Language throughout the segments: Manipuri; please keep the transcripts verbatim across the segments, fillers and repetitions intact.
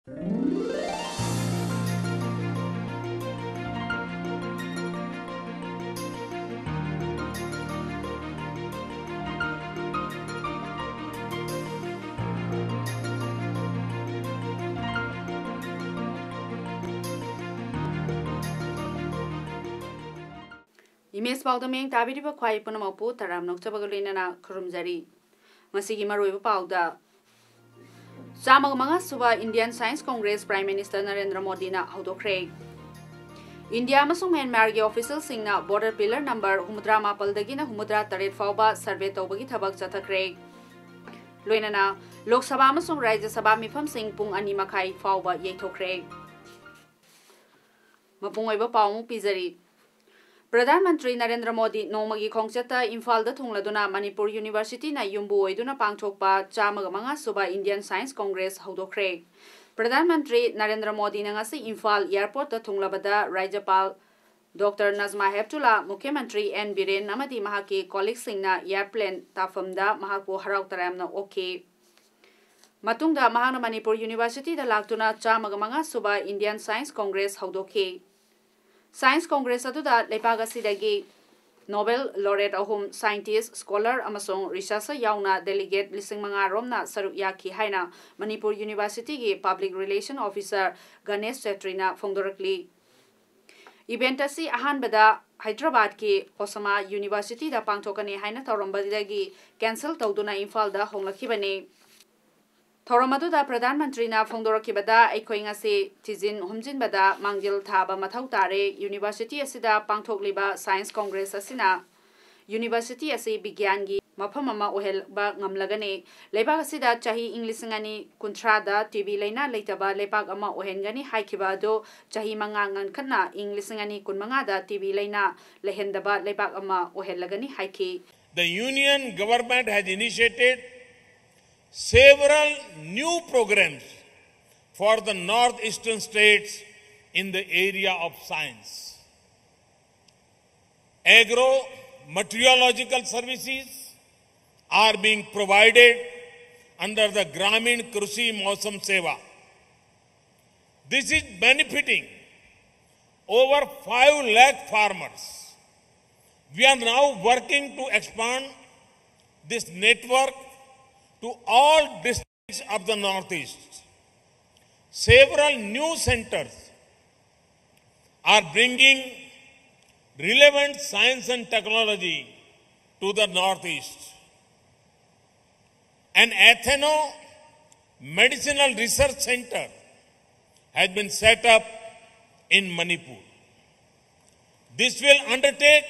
ꯏꯃꯦꯖ ꯄꯥꯎꯗ ꯃꯤꯠꯌꯦꯡ ꯇꯥꯕꯤꯔꯤꯕ ꯈ꯭ꯋꯥꯏ ꯄꯨꯝꯅꯃꯛꯄꯨ ꯇꯔꯥꯝꯅ ꯑꯣꯛꯆꯕꯒ ꯂꯣꯏꯅꯅ ꯈꯨꯔꯨꯝꯖꯔꯤ꯫ ꯉꯁꯤꯒꯤ ꯃꯔꯨꯑꯣꯏꯕ ꯄꯥꯎꯗ, ꯆꯥꯝꯃꯒ ꯃꯉꯥ ꯁꯨꯕ Indian Science Congress Prime Minister Narendra ꯃꯣꯗꯤꯅ ꯍꯧꯗꯣꯛꯈ꯭ꯔꯦ꯫ ꯏꯟꯗꯤꯌꯥ ꯑꯃꯁꯨꯡ ꯃ꯭ꯌꯥꯟꯃꯥꯔꯒꯤ ꯑꯣꯐꯤꯁꯤꯌꯦꯜꯁꯤꯡꯅ ꯕꯣꯔꯗꯔ ꯄꯤꯂꯔ ꯅꯝꯕꯔ ꯍꯨꯝꯐꯨꯇꯔꯥ ꯃꯥꯄꯜꯗꯒꯤꯅ ꯍꯨꯝꯐꯨꯇꯔꯥ ꯇꯔꯦꯠ ꯐꯥꯎꯕ ꯁꯔꯚꯦ ꯇꯧꯕꯒꯤ ꯊꯕꯛ ꯆꯠꯊꯈ꯭ꯔꯦ꯫ ꯂꯣꯏꯅꯅ ꯂꯣꯛ ꯁꯚꯥ ꯑꯃꯁꯨꯡ ꯔꯥꯖ꯭ꯌ ꯁꯚꯥ ꯃꯤꯐꯝꯁꯤꯡ ꯄꯨꯡ ꯑꯅꯤ ꯃꯈꯥꯏ ꯐꯥꯎꯕ ꯌꯩꯊꯣꯛꯈ꯭ꯔꯦ꯫ ꯃꯄꯨꯡ ꯑꯣꯏꯕ ꯄꯥꯎ ꯑꯃꯨꯛ ꯄꯤꯖꯔꯤ꯫ ꯄ꯭ꯔꯙꯥꯟ ꯃꯟꯇ꯭ꯔꯤ ꯅꯔꯦꯟꯗ꯭ꯔ ꯃꯣꯗꯤ ꯅꯣꯡꯃꯒꯤ ꯈꯣꯡꯆꯠꯇ ꯏꯝꯐꯥꯜꯗ ꯊꯨꯡꯂꯗꯨꯅ ꯃꯅꯤꯄꯨꯔ ꯌꯨꯅꯤꯚꯔꯁꯤꯇꯤꯅ ꯌꯨꯝꯕꯨ ꯑꯣꯏꯗꯨꯅ ꯄꯥꯡꯊꯣꯛꯄ ꯆꯥꯝꯃꯒ ꯃꯉꯥ ꯁꯨꯕ Indian Science Congress ꯍꯧꯗꯣꯛꯈ꯭ꯔꯦ꯫ Pradhan Mantri Narendra ꯃꯣꯗꯤꯅ ꯉꯁꯤ ꯏꯝꯐꯥꯜ ꯑꯦꯌꯔꯄꯣꯔꯠꯇ ꯊꯨꯡꯂꯕꯗ ꯔꯥꯖ꯭ꯌꯄꯥꯜ ꯗꯣꯛꯇꯔ ꯅꯖꯃꯥ ꯍꯦꯞꯇꯨꯂꯥ, ꯃꯨꯈ꯭ꯌ ꯃꯟꯇ꯭ꯔꯤ ꯑꯦꯟ ꯕꯤꯔꯦꯟ ꯑꯃꯗꯤ ꯃꯍꯥꯛꯀꯤ ꯀꯣꯂꯤꯛꯁꯤꯡꯅ ꯑꯦꯌꯔꯄ꯭ꯂꯦꯟ ꯇꯥꯐꯝꯗ ꯃꯍꯥꯛꯄꯨ ꯍꯔꯥꯎ ꯇꯌꯥꯝꯅ ꯑꯣꯛꯈꯤ꯫ ꯃꯇꯨꯡꯗ ꯃꯍꯥꯛꯅ ꯃꯅꯤꯄꯨꯔ ꯌꯨꯅꯤꯚꯔꯁꯤꯇꯤꯗ ꯂꯥꯛꯇꯨꯅ ꯆꯥꯝꯃꯒ ꯃꯉꯥ ꯁꯨꯕ Indian Science Congress ꯍꯧꯗꯣꯛꯈꯤ꯫ Science Congress ꯑꯗꯨꯗ ꯂꯩꯄꯥꯛ ꯑꯁꯤꯗꯒꯤ Nobel laureate ꯑꯍꯨꯝ, scientist, scholar ꯑꯃꯁꯨꯡ researcher ꯌꯥꯎꯅ delegate ꯂꯤꯁꯤꯡ ꯃꯉꯥ ꯔꯣꯝꯅ ꯁꯔꯨꯛ ꯌꯥꯈꯤ ꯍꯥꯏꯅ ꯃꯅꯤꯄꯨꯔ ꯌꯨꯅꯤꯚꯔꯁꯤꯇꯤꯒꯤ public relation officer Ganesh ꯆꯦꯇ꯭ꯔꯤꯅ ꯐꯣꯡꯗꯣꯔꯛꯂꯤ꯫ Event ꯑꯁꯤ ꯑꯍꯥꯟꯕꯗ ꯍꯥꯏꯗ꯭ꯔꯕꯥꯗꯀꯤ ꯍꯣꯁꯃꯥ ꯌꯨꯅꯤꯚꯔꯁꯤꯇꯤꯗ ꯄꯥꯡꯊꯣꯛꯀꯅꯤ ꯍꯥꯏꯅ ꯇꯧꯔꯝꯕꯗꯒꯤ cancel ꯇꯧꯗꯨꯅ ꯏꯝꯐꯥꯜꯗ ꯍꯣꯡꯂꯛꯈꯤꯕꯅꯤ꯫ ꯊꯧꯔꯝ ꯑꯗꯨꯗ ꯄ꯭ꯔꯙꯥꯟ ꯃꯟꯇ꯭ꯔꯤꯅ ꯐꯣꯡꯗꯣꯔꯛꯈꯤꯕꯗ, ꯑꯩꯈꯣꯏ ꯉꯁꯤ ꯊꯤꯖꯤꯟ ꯍꯨꯝꯖꯤꯟꯕꯗ ꯃꯥꯡꯖꯤꯜ ꯊꯥꯕ ꯃꯊꯧ ꯇꯥꯔꯦ꯫ ꯌꯨꯅꯤꯚꯔꯁꯤꯇꯤ ꯑꯁꯤꯗ ꯄꯥꯡꯊꯣꯛꯂꯤꯕ Science Congress ꯑꯁꯤꯅ ꯌꯨꯅꯤꯚꯔꯁꯤꯇꯤ ꯑꯁꯤ ꯕꯤꯒ꯭ꯌꯥꯟꯒꯤ ꯃꯐꯝ ꯑꯃ ꯑꯣꯏꯍꯟꯕ ꯉꯝꯂꯒꯅꯤ꯫ ꯂꯩꯕꯥꯛ ꯑꯁꯤꯗ ꯆꯍꯤ ꯏꯪ ꯂꯤꯁꯤꯡ ꯑꯅꯤ ꯀꯨꯟꯊ꯭ꯔꯥꯗ ꯇꯤ ꯕꯤ ꯂꯥꯏꯅꯥ ꯂꯩꯇꯕ ꯂꯩꯕꯥꯛ ꯑꯃ ꯑꯣꯏꯍꯟꯒꯅꯤ ꯍꯥꯏꯈꯤꯕ ꯑꯗꯨ ꯆꯍꯤ ꯃꯉꯥ ꯉꯟꯈꯠꯅ ꯏꯪ ꯂꯤꯁꯤꯡ ꯑꯅꯤ ꯀꯨꯟꯃꯉꯥꯗ ꯇꯤ ꯕꯤ ꯂꯥꯏꯅꯥ ꯂꯩꯍꯟꯗꯕ ꯂꯩꯕꯥꯛ ꯑꯃ ꯑꯣꯏꯍꯜꯂꯒꯅꯤ ꯍꯥꯏꯈꯤ꯫ The Union Government has initiated several new programs for the northeastern states in the area of science. Agro materiological services are being provided under the Gramin Krishi Mausam Seva. This is benefiting over five lakh farmers. We are now working to expand this network to all districts of the Northeast. Several new centers are bringing relevant science and technology to the Northeast. An Ethno Medicinal Research Center has been set up in Manipur. This will undertake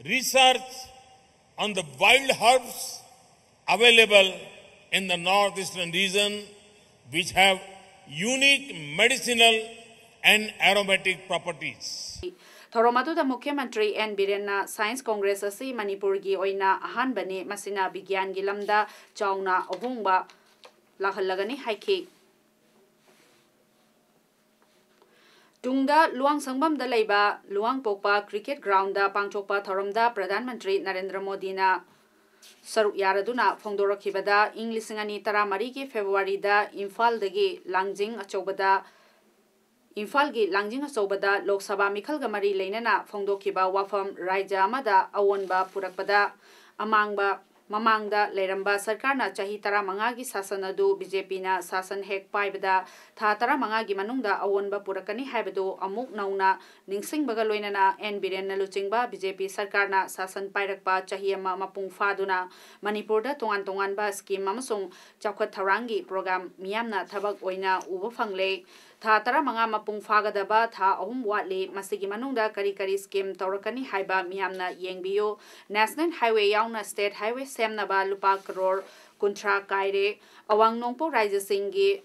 research on the wild herbs available in the northeastern region, which have unique medicinal and aromatic properties. ꯊꯧꯔꯝ ꯑꯗꯨꯗ ꯃꯨꯈ꯭ꯌ ꯃꯟꯇ꯭ꯔꯤ ꯑꯦꯟ ꯕꯤꯔꯦꯟꯅ ꯁꯥꯏꯟꯁ ꯀꯣꯡꯒ꯭ꯔꯦꯁ ꯑꯁꯤ ꯃꯅꯤꯄꯨꯔꯒꯤ ꯑꯣꯏꯅ ꯑꯍꯥꯟꯕꯅꯤ, ꯃꯁꯤꯅ ꯕꯤꯒ꯭ꯌꯥꯟꯒꯤ ꯂꯝꯗ ꯆꯥꯎꯅ ꯑꯍꯣꯡꯕ ꯂꯥꯛꯍꯜꯂꯒꯅꯤ ꯍꯥꯏꯈꯤ꯫ ꯇꯨꯡꯗ ꯂꯨꯋꯥꯡꯁꯪꯕꯝꯗ ꯂꯩꯕ ꯂꯨꯋꯥꯡꯄꯣꯛꯄ ꯀ꯭ꯔꯤꯀꯦꯠ ꯒ꯭ꯔꯥꯎꯟꯗ ꯄꯥꯡꯊꯣꯛꯄ ꯊꯧꯔꯝꯗ ꯄ꯭ꯔꯙꯥꯟ ꯃꯟꯇ꯭ꯔꯤ ꯅꯔꯦꯟꯗ꯭ꯔ ꯃꯣꯗꯤꯅ ꯁꯔꯨꯛ ꯌꯥꯔꯗꯨꯅ ꯐꯣꯡꯗꯣꯔꯛꯈꯤꯕꯗ, ꯏꯪ ꯂꯤꯁꯤꯡ ꯑꯅꯤ ꯇꯔꯥꯃꯔꯤꯒꯤ ꯐꯦꯕ꯭ꯔꯨꯋꯥꯔꯤꯗ ꯏꯝꯐꯥꯜꯗꯒꯤ ꯂꯥꯡꯖꯤꯡ ꯑꯆꯧꯕꯗ, ꯏꯝꯐꯥꯜꯒꯤ ꯂꯥꯡꯖꯤꯡ ꯑꯆꯧꯕꯗ ꯂꯣꯛ ꯁꯚꯥ ꯃꯤꯈꯜꯒ ꯃꯔꯤ ꯂꯩꯅꯅ ꯐꯣꯡꯗꯣꯛꯈꯤꯕ ꯋꯥꯐꯝ, ꯔꯥꯏꯖ꯭ꯌ ꯑꯃꯗ ꯑꯑꯣꯟꯕ ꯄꯨꯔꯛꯄꯗ ꯑꯃꯥꯡꯕ, ꯃꯃꯥꯡꯗ ꯂꯩꯔꯝꯕ ꯁꯔꯀꯥꯔꯅ ꯆꯍꯤ ꯇꯔꯥꯃꯉꯥꯒꯤ ꯁꯥꯁꯟ ꯑꯗꯨ ꯕꯤ ꯖꯦ ꯄꯤꯅ ꯁꯥꯁꯟ ꯍꯦꯛ ꯄꯥꯏꯕꯗ ꯊꯥ ꯇꯔꯥꯃꯉꯥꯒꯤ ꯃꯅꯨꯡꯗ ꯑꯑꯣꯟꯕ ꯄꯨꯔꯛꯀꯅꯤ ꯍꯥꯏꯕꯗꯨ ꯑꯃꯨꯛ ꯅꯧꯅ ꯅꯤꯡꯁꯤꯡꯕꯒ ꯂꯣꯏꯅꯅ ꯑꯦꯟ ꯕꯤꯔꯦꯟꯅ ꯂꯨꯆꯤꯡꯕ ꯕꯤ ꯖꯦ ꯄꯤ ꯁꯔꯀꯥꯔꯅ ꯁꯥꯁꯟ ꯄꯥꯏꯔꯛꯄ ꯆꯍꯤ ꯑꯃ ꯃꯄꯨꯡ ꯐꯥꯗꯨꯅ ꯃꯅꯤꯄꯨꯔꯗ ꯇꯣꯉꯥꯟ ꯇꯣꯉꯥꯟꯕ ꯁ꯭ꯀꯤꯝ ꯑꯃꯁꯨꯡ ꯆꯥꯎꯈꯠ ꯊꯧꯔꯥꯡꯒꯤ ꯄ꯭ꯔꯣꯒ꯭ꯔꯥꯝ ꯃꯤꯌꯥꯝꯅ ꯊꯕꯛ ꯑꯣꯏꯅ ꯎꯕ ꯐꯪꯂꯦ꯫ ꯊꯥ ꯇꯔꯥꯃꯉꯥ ꯃꯄꯨꯡ ꯐꯥꯒꯗꯕ ꯊꯥ ꯑꯍꯨꯝ ꯋꯥꯠꯂꯤ꯫ ꯃꯁꯤꯒꯤ ꯃꯅꯨꯡꯗ ꯀꯔꯤ ꯀꯔꯤ ꯁ꯭ꯀꯤꯝ ꯇꯧꯔꯛꯀꯅꯤ ꯍꯥꯏꯕ ꯃꯤꯌꯥꯝꯅ ꯌꯦꯡꯕꯤꯌꯨ꯫ ꯅꯦꯁꯅꯦꯜ ꯍꯥꯏꯋꯦ ꯌꯥꯎꯅ ꯁ꯭ꯇꯦꯠ ꯍꯥꯏꯋꯦ ꯁꯦꯝꯅꯕ ꯂꯨꯄꯥ ꯀꯔꯣꯔ ꯀꯨꯟꯊ꯭ꯔꯥ ꯀꯥꯏꯔꯦ꯫ ꯑꯋꯥꯡ ꯅꯣꯡꯄꯣꯛ ꯔꯥꯏꯖ꯭ꯌꯁꯤꯡꯒꯤ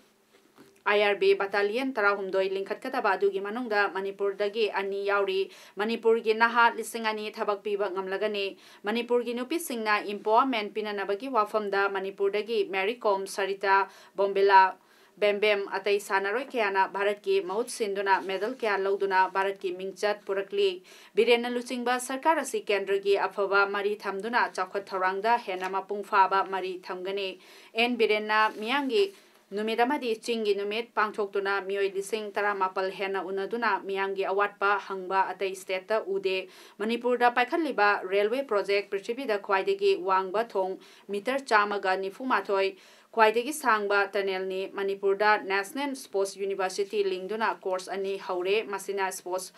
ꯑꯥꯏ ꯑꯥꯔ ꯕꯤ ꯕꯠꯇꯥꯂꯤꯌꯟ ꯇꯔꯥꯍꯨꯝꯗꯣꯏ ꯂꯤꯡꯈꯠꯀꯗꯕ ꯑꯗꯨꯒꯤ ꯃꯅꯨꯡꯗ ꯃꯅꯤꯄꯨꯔꯗꯒꯤ ꯑꯅꯤ ꯌꯥꯎꯔꯤ꯫ ꯃꯅꯤꯄꯨꯔꯒꯤ ꯅꯍꯥ ꯂꯤꯁꯤꯡ ꯑꯅꯤ ꯊꯕꯛ ꯄꯤꯕ ꯉꯝꯂꯒꯅꯤ꯫ ꯃꯅꯤꯄꯨꯔꯒꯤ ꯅꯨꯄꯤꯁꯤꯡꯅ empowerment ꯄꯤꯅꯅꯕꯒꯤ ꯋꯥꯐꯝꯗ ꯃꯅꯤꯄꯨꯔꯗꯒꯤ ꯃꯦꯔꯤ ꯀꯣꯝ, ꯁꯔꯤꯇꯥ, ꯕꯣꯝꯕꯤꯂꯥ, ꯕꯦꯝꯕꯦꯝ ꯑꯇꯩ ꯁꯥꯟꯅꯔꯣꯏ ꯀꯌꯥꯅ ꯚꯥꯔꯠꯀꯤ ꯃꯍꯨꯠ ꯁꯤꯟꯗꯨꯅ ꯃꯦꯗꯜ ꯀꯌꯥ ꯂꯧꯗꯨꯅ ꯚꯥꯔꯠꯀꯤ ꯃꯤꯡꯆꯠ ꯄꯨꯔꯛꯂꯤ꯫ ꯕꯤꯔꯦꯟꯅ ꯂꯨꯆꯤꯡꯕ ꯁꯔꯀꯥꯔ ꯑꯁꯤ ꯀꯦꯟꯗ꯭ꯔꯒꯤ ꯑꯐꯕ ꯃꯔꯤ ꯊꯝꯗꯨꯅ ꯆꯥꯎꯈꯠ ꯊꯧꯔꯥꯡꯗ ꯍꯦꯟꯅ ꯃꯄꯨꯡ ꯐꯥꯕ ꯃꯔꯤ ꯊꯝꯒꯅꯤ꯫ ꯑꯦꯟ ꯕꯤꯔꯦꯟꯅ ꯃꯤꯌꯥꯝꯒꯤ ꯅꯨꯃꯤꯠ ꯑꯃꯗꯤ ꯆꯤꯡꯒꯤ ꯅꯨꯃꯤꯠ ꯄꯥꯡꯊꯣꯛꯇꯨꯅ ꯃꯤꯑꯣꯏ ꯂꯤꯁꯤꯡ ꯇꯔꯥꯃꯥꯄꯜ ꯍꯦꯟꯅ ꯎꯅꯗꯨꯅ ꯃꯤꯌꯥꯝꯒꯤ ꯑꯋꯥꯠꯄ ꯍꯪꯕ ꯑꯇꯩ state ꯎꯗꯦ꯫ ꯃꯅꯤꯄꯨꯔꯗ ꯄꯥꯏꯈꯠꯂꯤꯕ railway project ꯄ꯭ꯔꯤꯊꯤꯕꯤꯗ ꯈ꯭ꯋꯥꯏꯗꯒꯤ ꯋꯥꯡꯕ ꯊꯣꯡ meter ꯆꯥꯝꯃꯒ ꯅꯤꯐꯨ ꯃꯥꯊꯣꯏ, ꯈ꯭ꯋꯥꯏꯗꯒꯤ ꯁꯥꯡꯕ tunnelꯅꯤ꯫ ꯃꯅꯤꯄꯨꯔꯗ National Sports University ꯂꯤꯡꯗꯨꯅ course ꯑꯅꯤ ꯍꯧꯔꯦ꯫ ꯃꯁꯤꯅ sports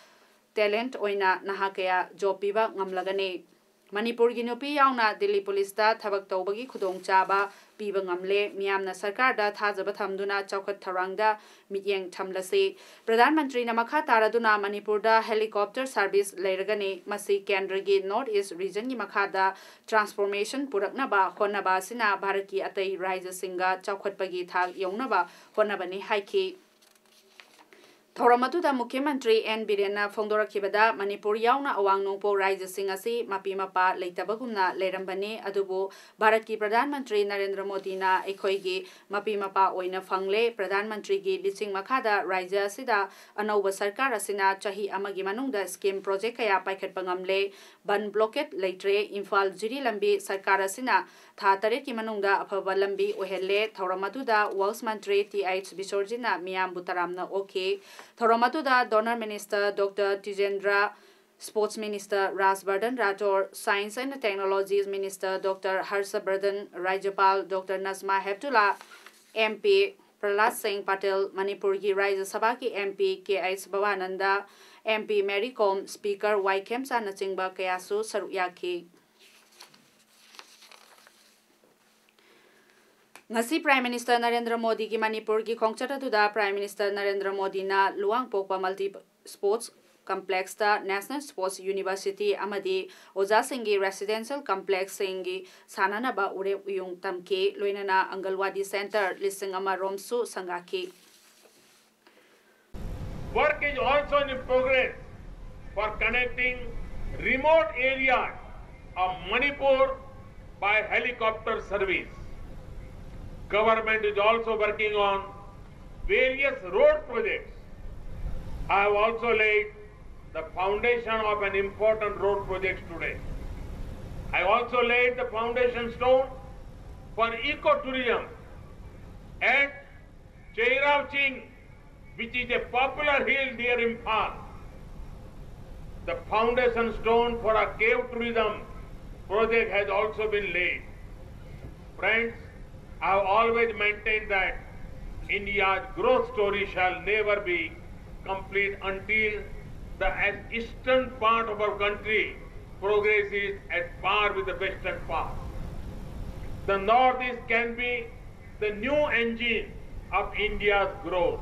talent ꯑꯣꯏꯅ ꯅꯍꯥ ꯀꯌꯥ job ꯄꯤꯕ ꯉꯝꯂꯒꯅꯤ꯫ ꯃꯅꯤꯄꯨꯔꯒꯤ ꯅꯨꯄꯤ ꯌꯥꯎꯅ ꯗꯤꯜꯂꯤ ꯄꯨꯂꯤꯁꯇ ꯊꯕꯛ ꯇꯧꯕꯒꯤ ꯈꯨꯗꯣꯡꯆꯥꯕ ꯄꯤꯕ ꯉꯝꯂꯦ꯫ ꯃꯤꯌꯥꯝꯅ ꯁꯔꯀꯥꯔꯗ ꯊꯥꯖꯕ ꯊꯝꯗꯨꯅ ꯆꯥꯎꯈꯠ ꯊꯧꯔꯥꯡꯗ ꯃꯤꯠꯌꯦꯡ ꯊꯝꯂꯁꯤ꯫ ꯄ꯭ꯔꯙꯥꯟ ꯃꯟꯇ꯭ꯔꯤꯅ ꯃꯈꯥ ꯇꯥꯔꯗꯨꯅ ꯃꯅꯤꯄꯨꯔꯗ helicopter service ꯂꯩꯔꯒꯅꯤ꯫ ꯃꯁꯤ ꯀꯦꯟꯗ꯭ꯔꯒꯤ North East regionꯒꯤ ꯃꯈꯥꯗ transformation ꯄꯨꯔꯛꯅꯕ ꯍꯣꯠꯅꯕ ꯑꯁꯤꯅ ꯚꯥꯔꯠꯀꯤ ꯑꯇꯩ ꯔꯥꯖ꯭ꯌꯁꯤꯡꯒ ꯆꯥꯎꯈꯠꯄꯒꯤ ꯊꯥꯛ ꯌꯧꯅꯕ ꯍꯣꯠꯅꯕꯅꯤ ꯍꯥꯏꯈꯤ꯫ ꯊꯧꯔꯝ ꯑꯗꯨꯗ ꯃꯨꯈ꯭ꯌ ꯃꯟꯇ꯭ꯔꯤ ꯑꯦꯟ ꯕꯤꯔꯦꯟꯅ ꯐꯣꯡꯗꯣꯔꯛꯈꯤꯕꯗ, ꯃꯅꯤꯄꯨꯔ ꯌꯥꯎꯅ ꯑꯋꯥꯡ ꯅꯣꯡꯄꯣꯛ ꯔꯥꯖ꯭ꯌꯁꯤꯡ ꯑꯁꯤ ꯃꯄꯤ ꯃꯄꯥ ꯂꯩꯇꯕꯒꯨꯝꯅ ꯂꯩꯔꯝꯕꯅꯤ, ꯑꯗꯨꯕꯨ ꯚꯥꯔꯠꯀꯤ ꯄ꯭ꯔꯙꯥꯟ ꯃꯟꯇ꯭ꯔꯤ ꯅꯔꯦꯟꯗ꯭ꯔ ꯃꯣꯗꯤꯅ ꯑꯩꯈꯣꯏꯒꯤ ꯃꯄꯤ ꯃꯄꯥ ꯑꯣꯏꯅ ꯐꯪꯂꯦ꯫ ꯄ꯭ꯔꯙꯥꯟ ꯃꯟꯇ꯭ꯔꯤꯒꯤ ꯂꯤꯆꯤꯡ ꯃꯈꯥꯗ ꯔꯥꯖ꯭ꯌ ꯑꯁꯤꯗ ꯑꯅꯧꯕ ꯁꯔꯀꯥꯔ ꯑꯁꯤꯅ ꯆꯍꯤ ꯑꯃꯒꯤ ꯃꯅꯨꯡꯗ scheme project ꯀꯌꯥ ꯄꯥꯏꯈꯠꯄ ꯉꯝꯂꯦ꯫ ꯕꯟ blockade ꯂꯩꯇ꯭ꯔꯦ꯫ ꯏꯝꯐꯥꯜ ꯖꯤꯔꯤ ꯂꯝꯕꯤ ꯁꯔꯀꯥꯔ ꯑꯁꯤꯅ ꯊꯥ ꯇꯔꯦꯠꯀꯤ ꯃꯅꯨꯡꯗ ꯑꯐꯕ ꯂꯝꯕꯤ ꯑꯣꯏꯍꯜꯂꯦ꯫ ꯊꯧꯔꯝ ꯑꯗꯨꯗ Works ꯃꯟꯇ꯭ꯔꯤ ꯇꯤ ꯑꯩꯆ ꯕꯤꯁꯣꯔꯖꯤꯠꯅ ꯃꯤꯌꯥꯝꯕꯨ ꯇꯔꯥꯝꯅ ꯑꯣꯛꯈꯤ꯫ ꯊꯧꯔꯝ ꯑꯗꯨꯗ Donor Minister Doctor Tijendra, Sports Minister Rajyavardhan Rathore, Science and Technology Minister Doctor Harshvardhan, ꯔꯥꯖ꯭ꯌꯄꯥꯜ Doctor Najma Heptulla, M P Prahlad Singh Patel, ꯃꯅꯤꯄꯨꯔꯒꯤ ꯔꯥꯖ꯭ꯌ ꯁꯚꯥꯒꯤ M P K H Bhabananda, M P Mary Kom, Speaker Y ꯈꯦꯝꯆꯥꯟꯅꯆꯤꯡꯕ ꯀꯌꯥꯁꯨ ꯁꯔꯨꯛ ꯌꯥꯈꯤ꯫ ꯉꯁꯤ Prime Minister ꯅꯔꯦꯟꯗ꯭ꯔ ꯃꯣꯗꯤꯒꯤ ꯃꯅꯤꯄꯨꯔꯒꯤ ꯈꯣꯡꯆꯠ ꯑꯗꯨꯗ Prime Minister ꯅꯔꯦꯟꯗ꯭ꯔ ꯃꯣꯗꯤꯅ ꯂꯨꯋꯥꯡꯄꯣꯛꯄ multi sports complexꯇ National Sports University ꯑꯃꯗꯤ ꯑꯣꯖꯥꯁꯤꯡꯒꯤ residential complexꯁꯤꯡꯒꯤ ꯁꯥꯟꯅꯅꯕ ꯎꯔꯦꯞ ꯎꯌꯨꯡ ꯇꯝꯈꯤ, ꯂꯣꯏꯅꯅ ꯑꯪꯒꯜꯋꯥꯗꯤ centre ꯂꯤꯁꯤꯡ ꯑꯃ ꯔꯣꯝꯁꯨ ꯁꯪꯒꯥꯈꯤ꯫ Work is also in progress for connecting remote areas of Manipur by helicopter service. Government is also working on various road projects. I have also laid the foundation of an important road project today. I also laid the foundation stone for ecotourism at Ching, which is a popular hill near Imphal. The foundation stone for a cave tourism project has also been laid. Friends, I have always maintained that India's growth story shall never be complete until the eastern part of our country progresses at par with the western part. The Northeast can be the new engine of India's growth.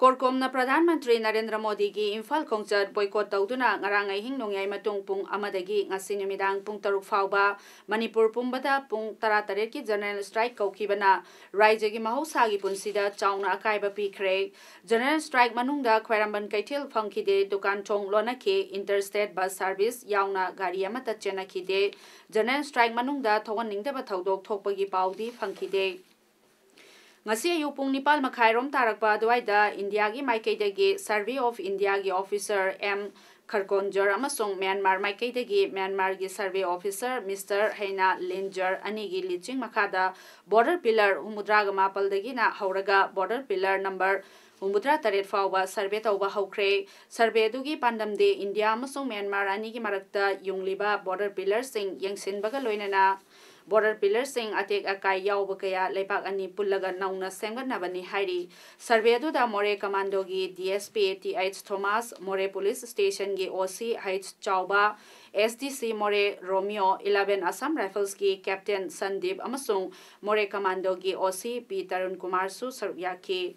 ꯀꯣꯔꯀꯣꯝꯅ Pradhan Mantri Narendra ꯃꯣꯗꯤꯒꯤ ꯏꯝꯐꯥꯜ ꯈꯣꯡꯆꯠ ꯕꯣꯏꯀꯣꯠ ꯇꯧꯗꯨꯅ ꯉꯔꯥꯡ ꯑꯍꯤꯡ ꯅꯣꯡꯌꯥꯏ ꯃꯇꯨꯡ ꯄꯨꯡ ꯑꯃꯗꯒꯤ ꯉꯁꯤ ꯅꯨꯃꯤꯗꯥꯡ ꯄꯨꯡ ꯇꯔꯨꯛ ꯐꯥꯎꯕ ꯃꯅꯤꯄꯨꯔ ꯄꯨꯝꯕꯗ ꯄꯨꯡ ꯇꯔꯥꯇꯔꯦꯠꯀꯤ ꯖꯦꯅꯔꯦꯜ ꯁ꯭ꯇ꯭ꯔꯥꯏꯛ ꯀꯧꯈꯤꯕꯅ ꯔꯥꯏꯖ꯭ꯌꯒꯤ ꯃꯍꯧꯁꯥꯒꯤ ꯄꯨꯟꯁꯤꯗ ꯆꯥꯎꯅ ꯑꯀꯥꯏꯕ ꯄꯤꯈ꯭ꯔꯦ꯫ ꯖꯦꯅꯔꯦꯜ ꯁ꯭ꯇ꯭ꯔꯥꯏꯛ ꯃꯅꯨꯡꯗ ꯈ꯭ꯋꯥꯏꯔꯝꯕꯟ ꯀꯩꯊꯦꯜ ꯐꯝꯈꯤꯗꯦ, ꯗꯨꯀꯥꯟ ꯊꯣꯡ ꯂꯣꯟꯅꯈꯤ, ꯏꯟꯇꯔ ꯁ꯭ꯇꯦꯠ ꯕꯁ ꯁꯥꯔꯚꯤꯁ ꯌꯥꯎꯅ ꯒꯥꯔꯤ ꯑꯃꯠꯇ ꯆꯦꯟꯅꯈꯤꯗꯦ꯫ ꯖꯦꯅꯔꯦꯜ ꯁ꯭ꯇ꯭ꯔꯥꯏꯛ ꯃꯅꯨꯡꯗ ꯊꯣꯛꯍꯟꯅꯤꯡꯗꯕ ꯊꯧꯗꯣꯛ ꯊꯣꯛꯄꯒꯤ ꯄꯥꯎꯗꯤ ꯐꯪꯈꯤꯗꯦ꯫ ꯉꯁꯤ ꯑꯌꯨꯛ ꯄꯨꯡ ꯅꯤꯄꯥꯜ ꯃꯈꯥꯏꯔꯣꯝ ꯇꯥꯔꯛꯄ ꯑꯗꯨꯋꯥꯏꯗ ꯏꯟꯗꯤꯌꯥꯒꯤ ꯃꯥꯏꯀꯩꯗꯒꯤ ꯁꯔꯚꯦ ꯑꯣꯐ ꯏꯟꯗꯤꯌꯥꯒꯤ ꯑꯣꯐꯤꯁꯔ ꯑꯦꯝ ꯈꯔꯀꯣꯟꯖꯔ ꯑꯃꯁꯨꯡ ꯃ꯭ꯌꯥꯟꯃꯥꯔ ꯃꯥꯏꯀꯩꯗꯒꯤ ꯃ꯭ꯌꯥꯟꯃꯥꯔꯒꯤ ꯁꯔꯚꯦ ꯑꯣꯐꯤꯁꯔ ꯃꯤꯁꯇꯔ ꯍꯩꯅꯥ ꯂꯤꯟꯖꯔ ꯑꯅꯤꯒꯤ ꯂꯤꯆꯤꯡ ꯃꯈꯥꯗ ꯕꯣꯔꯗꯔ ꯄꯤꯂꯔ ꯍꯨꯝꯐꯨꯇꯔꯥꯒ ꯃꯥꯄꯜꯗꯒꯤꯅ ꯍꯧꯔꯒ ꯕꯣꯔꯗꯔ ꯄꯤꯂꯔ ꯅꯝꯕꯔ ꯍꯨꯝꯐꯨꯇꯔꯥ ꯇꯔꯦꯠ ꯐꯥꯎꯕ ꯁꯔꯚꯦ ꯇꯧꯕ ꯍꯧꯈ꯭ꯔꯦ꯫ ꯁꯔꯚꯦ ꯑꯗꯨꯒꯤ ꯄꯥꯟꯗꯝꯗꯤ ꯏꯟꯗꯤꯌꯥ ꯑꯃꯁꯨꯡ ꯃ꯭ꯌꯥꯟꯃꯥꯔ ꯑꯅꯤꯒꯤ ꯃꯔꯛꯇ ꯌꯨꯡꯂꯤꯕ ꯕꯣꯔꯗꯔ ꯄꯤꯂꯔꯁꯤꯡ ꯌꯦꯡꯁꯤꯟꯕꯒ ꯂꯣꯏꯅꯅ ꯕꯣꯔꯗꯔ ꯄꯤꯂꯔꯁꯤꯡ ꯑꯇꯦꯛ ꯑꯀꯥꯏ ꯌꯥꯎꯕ ꯀꯌꯥ ꯂꯩꯕꯥꯛ ꯑꯅꯤ ꯄꯨꯜꯂꯒ ꯅꯧꯅ ꯁꯦꯝꯒꯠꯅꯕꯅꯤ ꯍꯥꯏꯔꯤ꯫ ꯁꯔꯚꯦ ꯑꯗꯨꯗ ꯃꯣꯔꯦ ꯀꯃꯥꯟꯗꯣꯒꯤ D S P T H Thomas, Moreh police ꯁ꯭ꯇꯦꯁꯟꯒꯤ O C H Chaoba, S D C Moreh Romeo, eleven Assam ꯔꯥꯏꯐꯜꯁꯀꯤ ꯀꯦꯞꯇꯦꯟ ꯁꯟꯗꯤꯞ ꯑꯃꯁꯨꯡ ꯃꯣꯔꯦ ꯀꯃꯥꯟꯗꯣꯒꯤ ꯑꯣ ꯁꯤ ꯄꯤ ꯇꯔꯨꯟ ꯀꯨꯃꯥꯔꯁꯨ ꯁꯔꯨꯛ ꯌꯥꯈꯤ꯫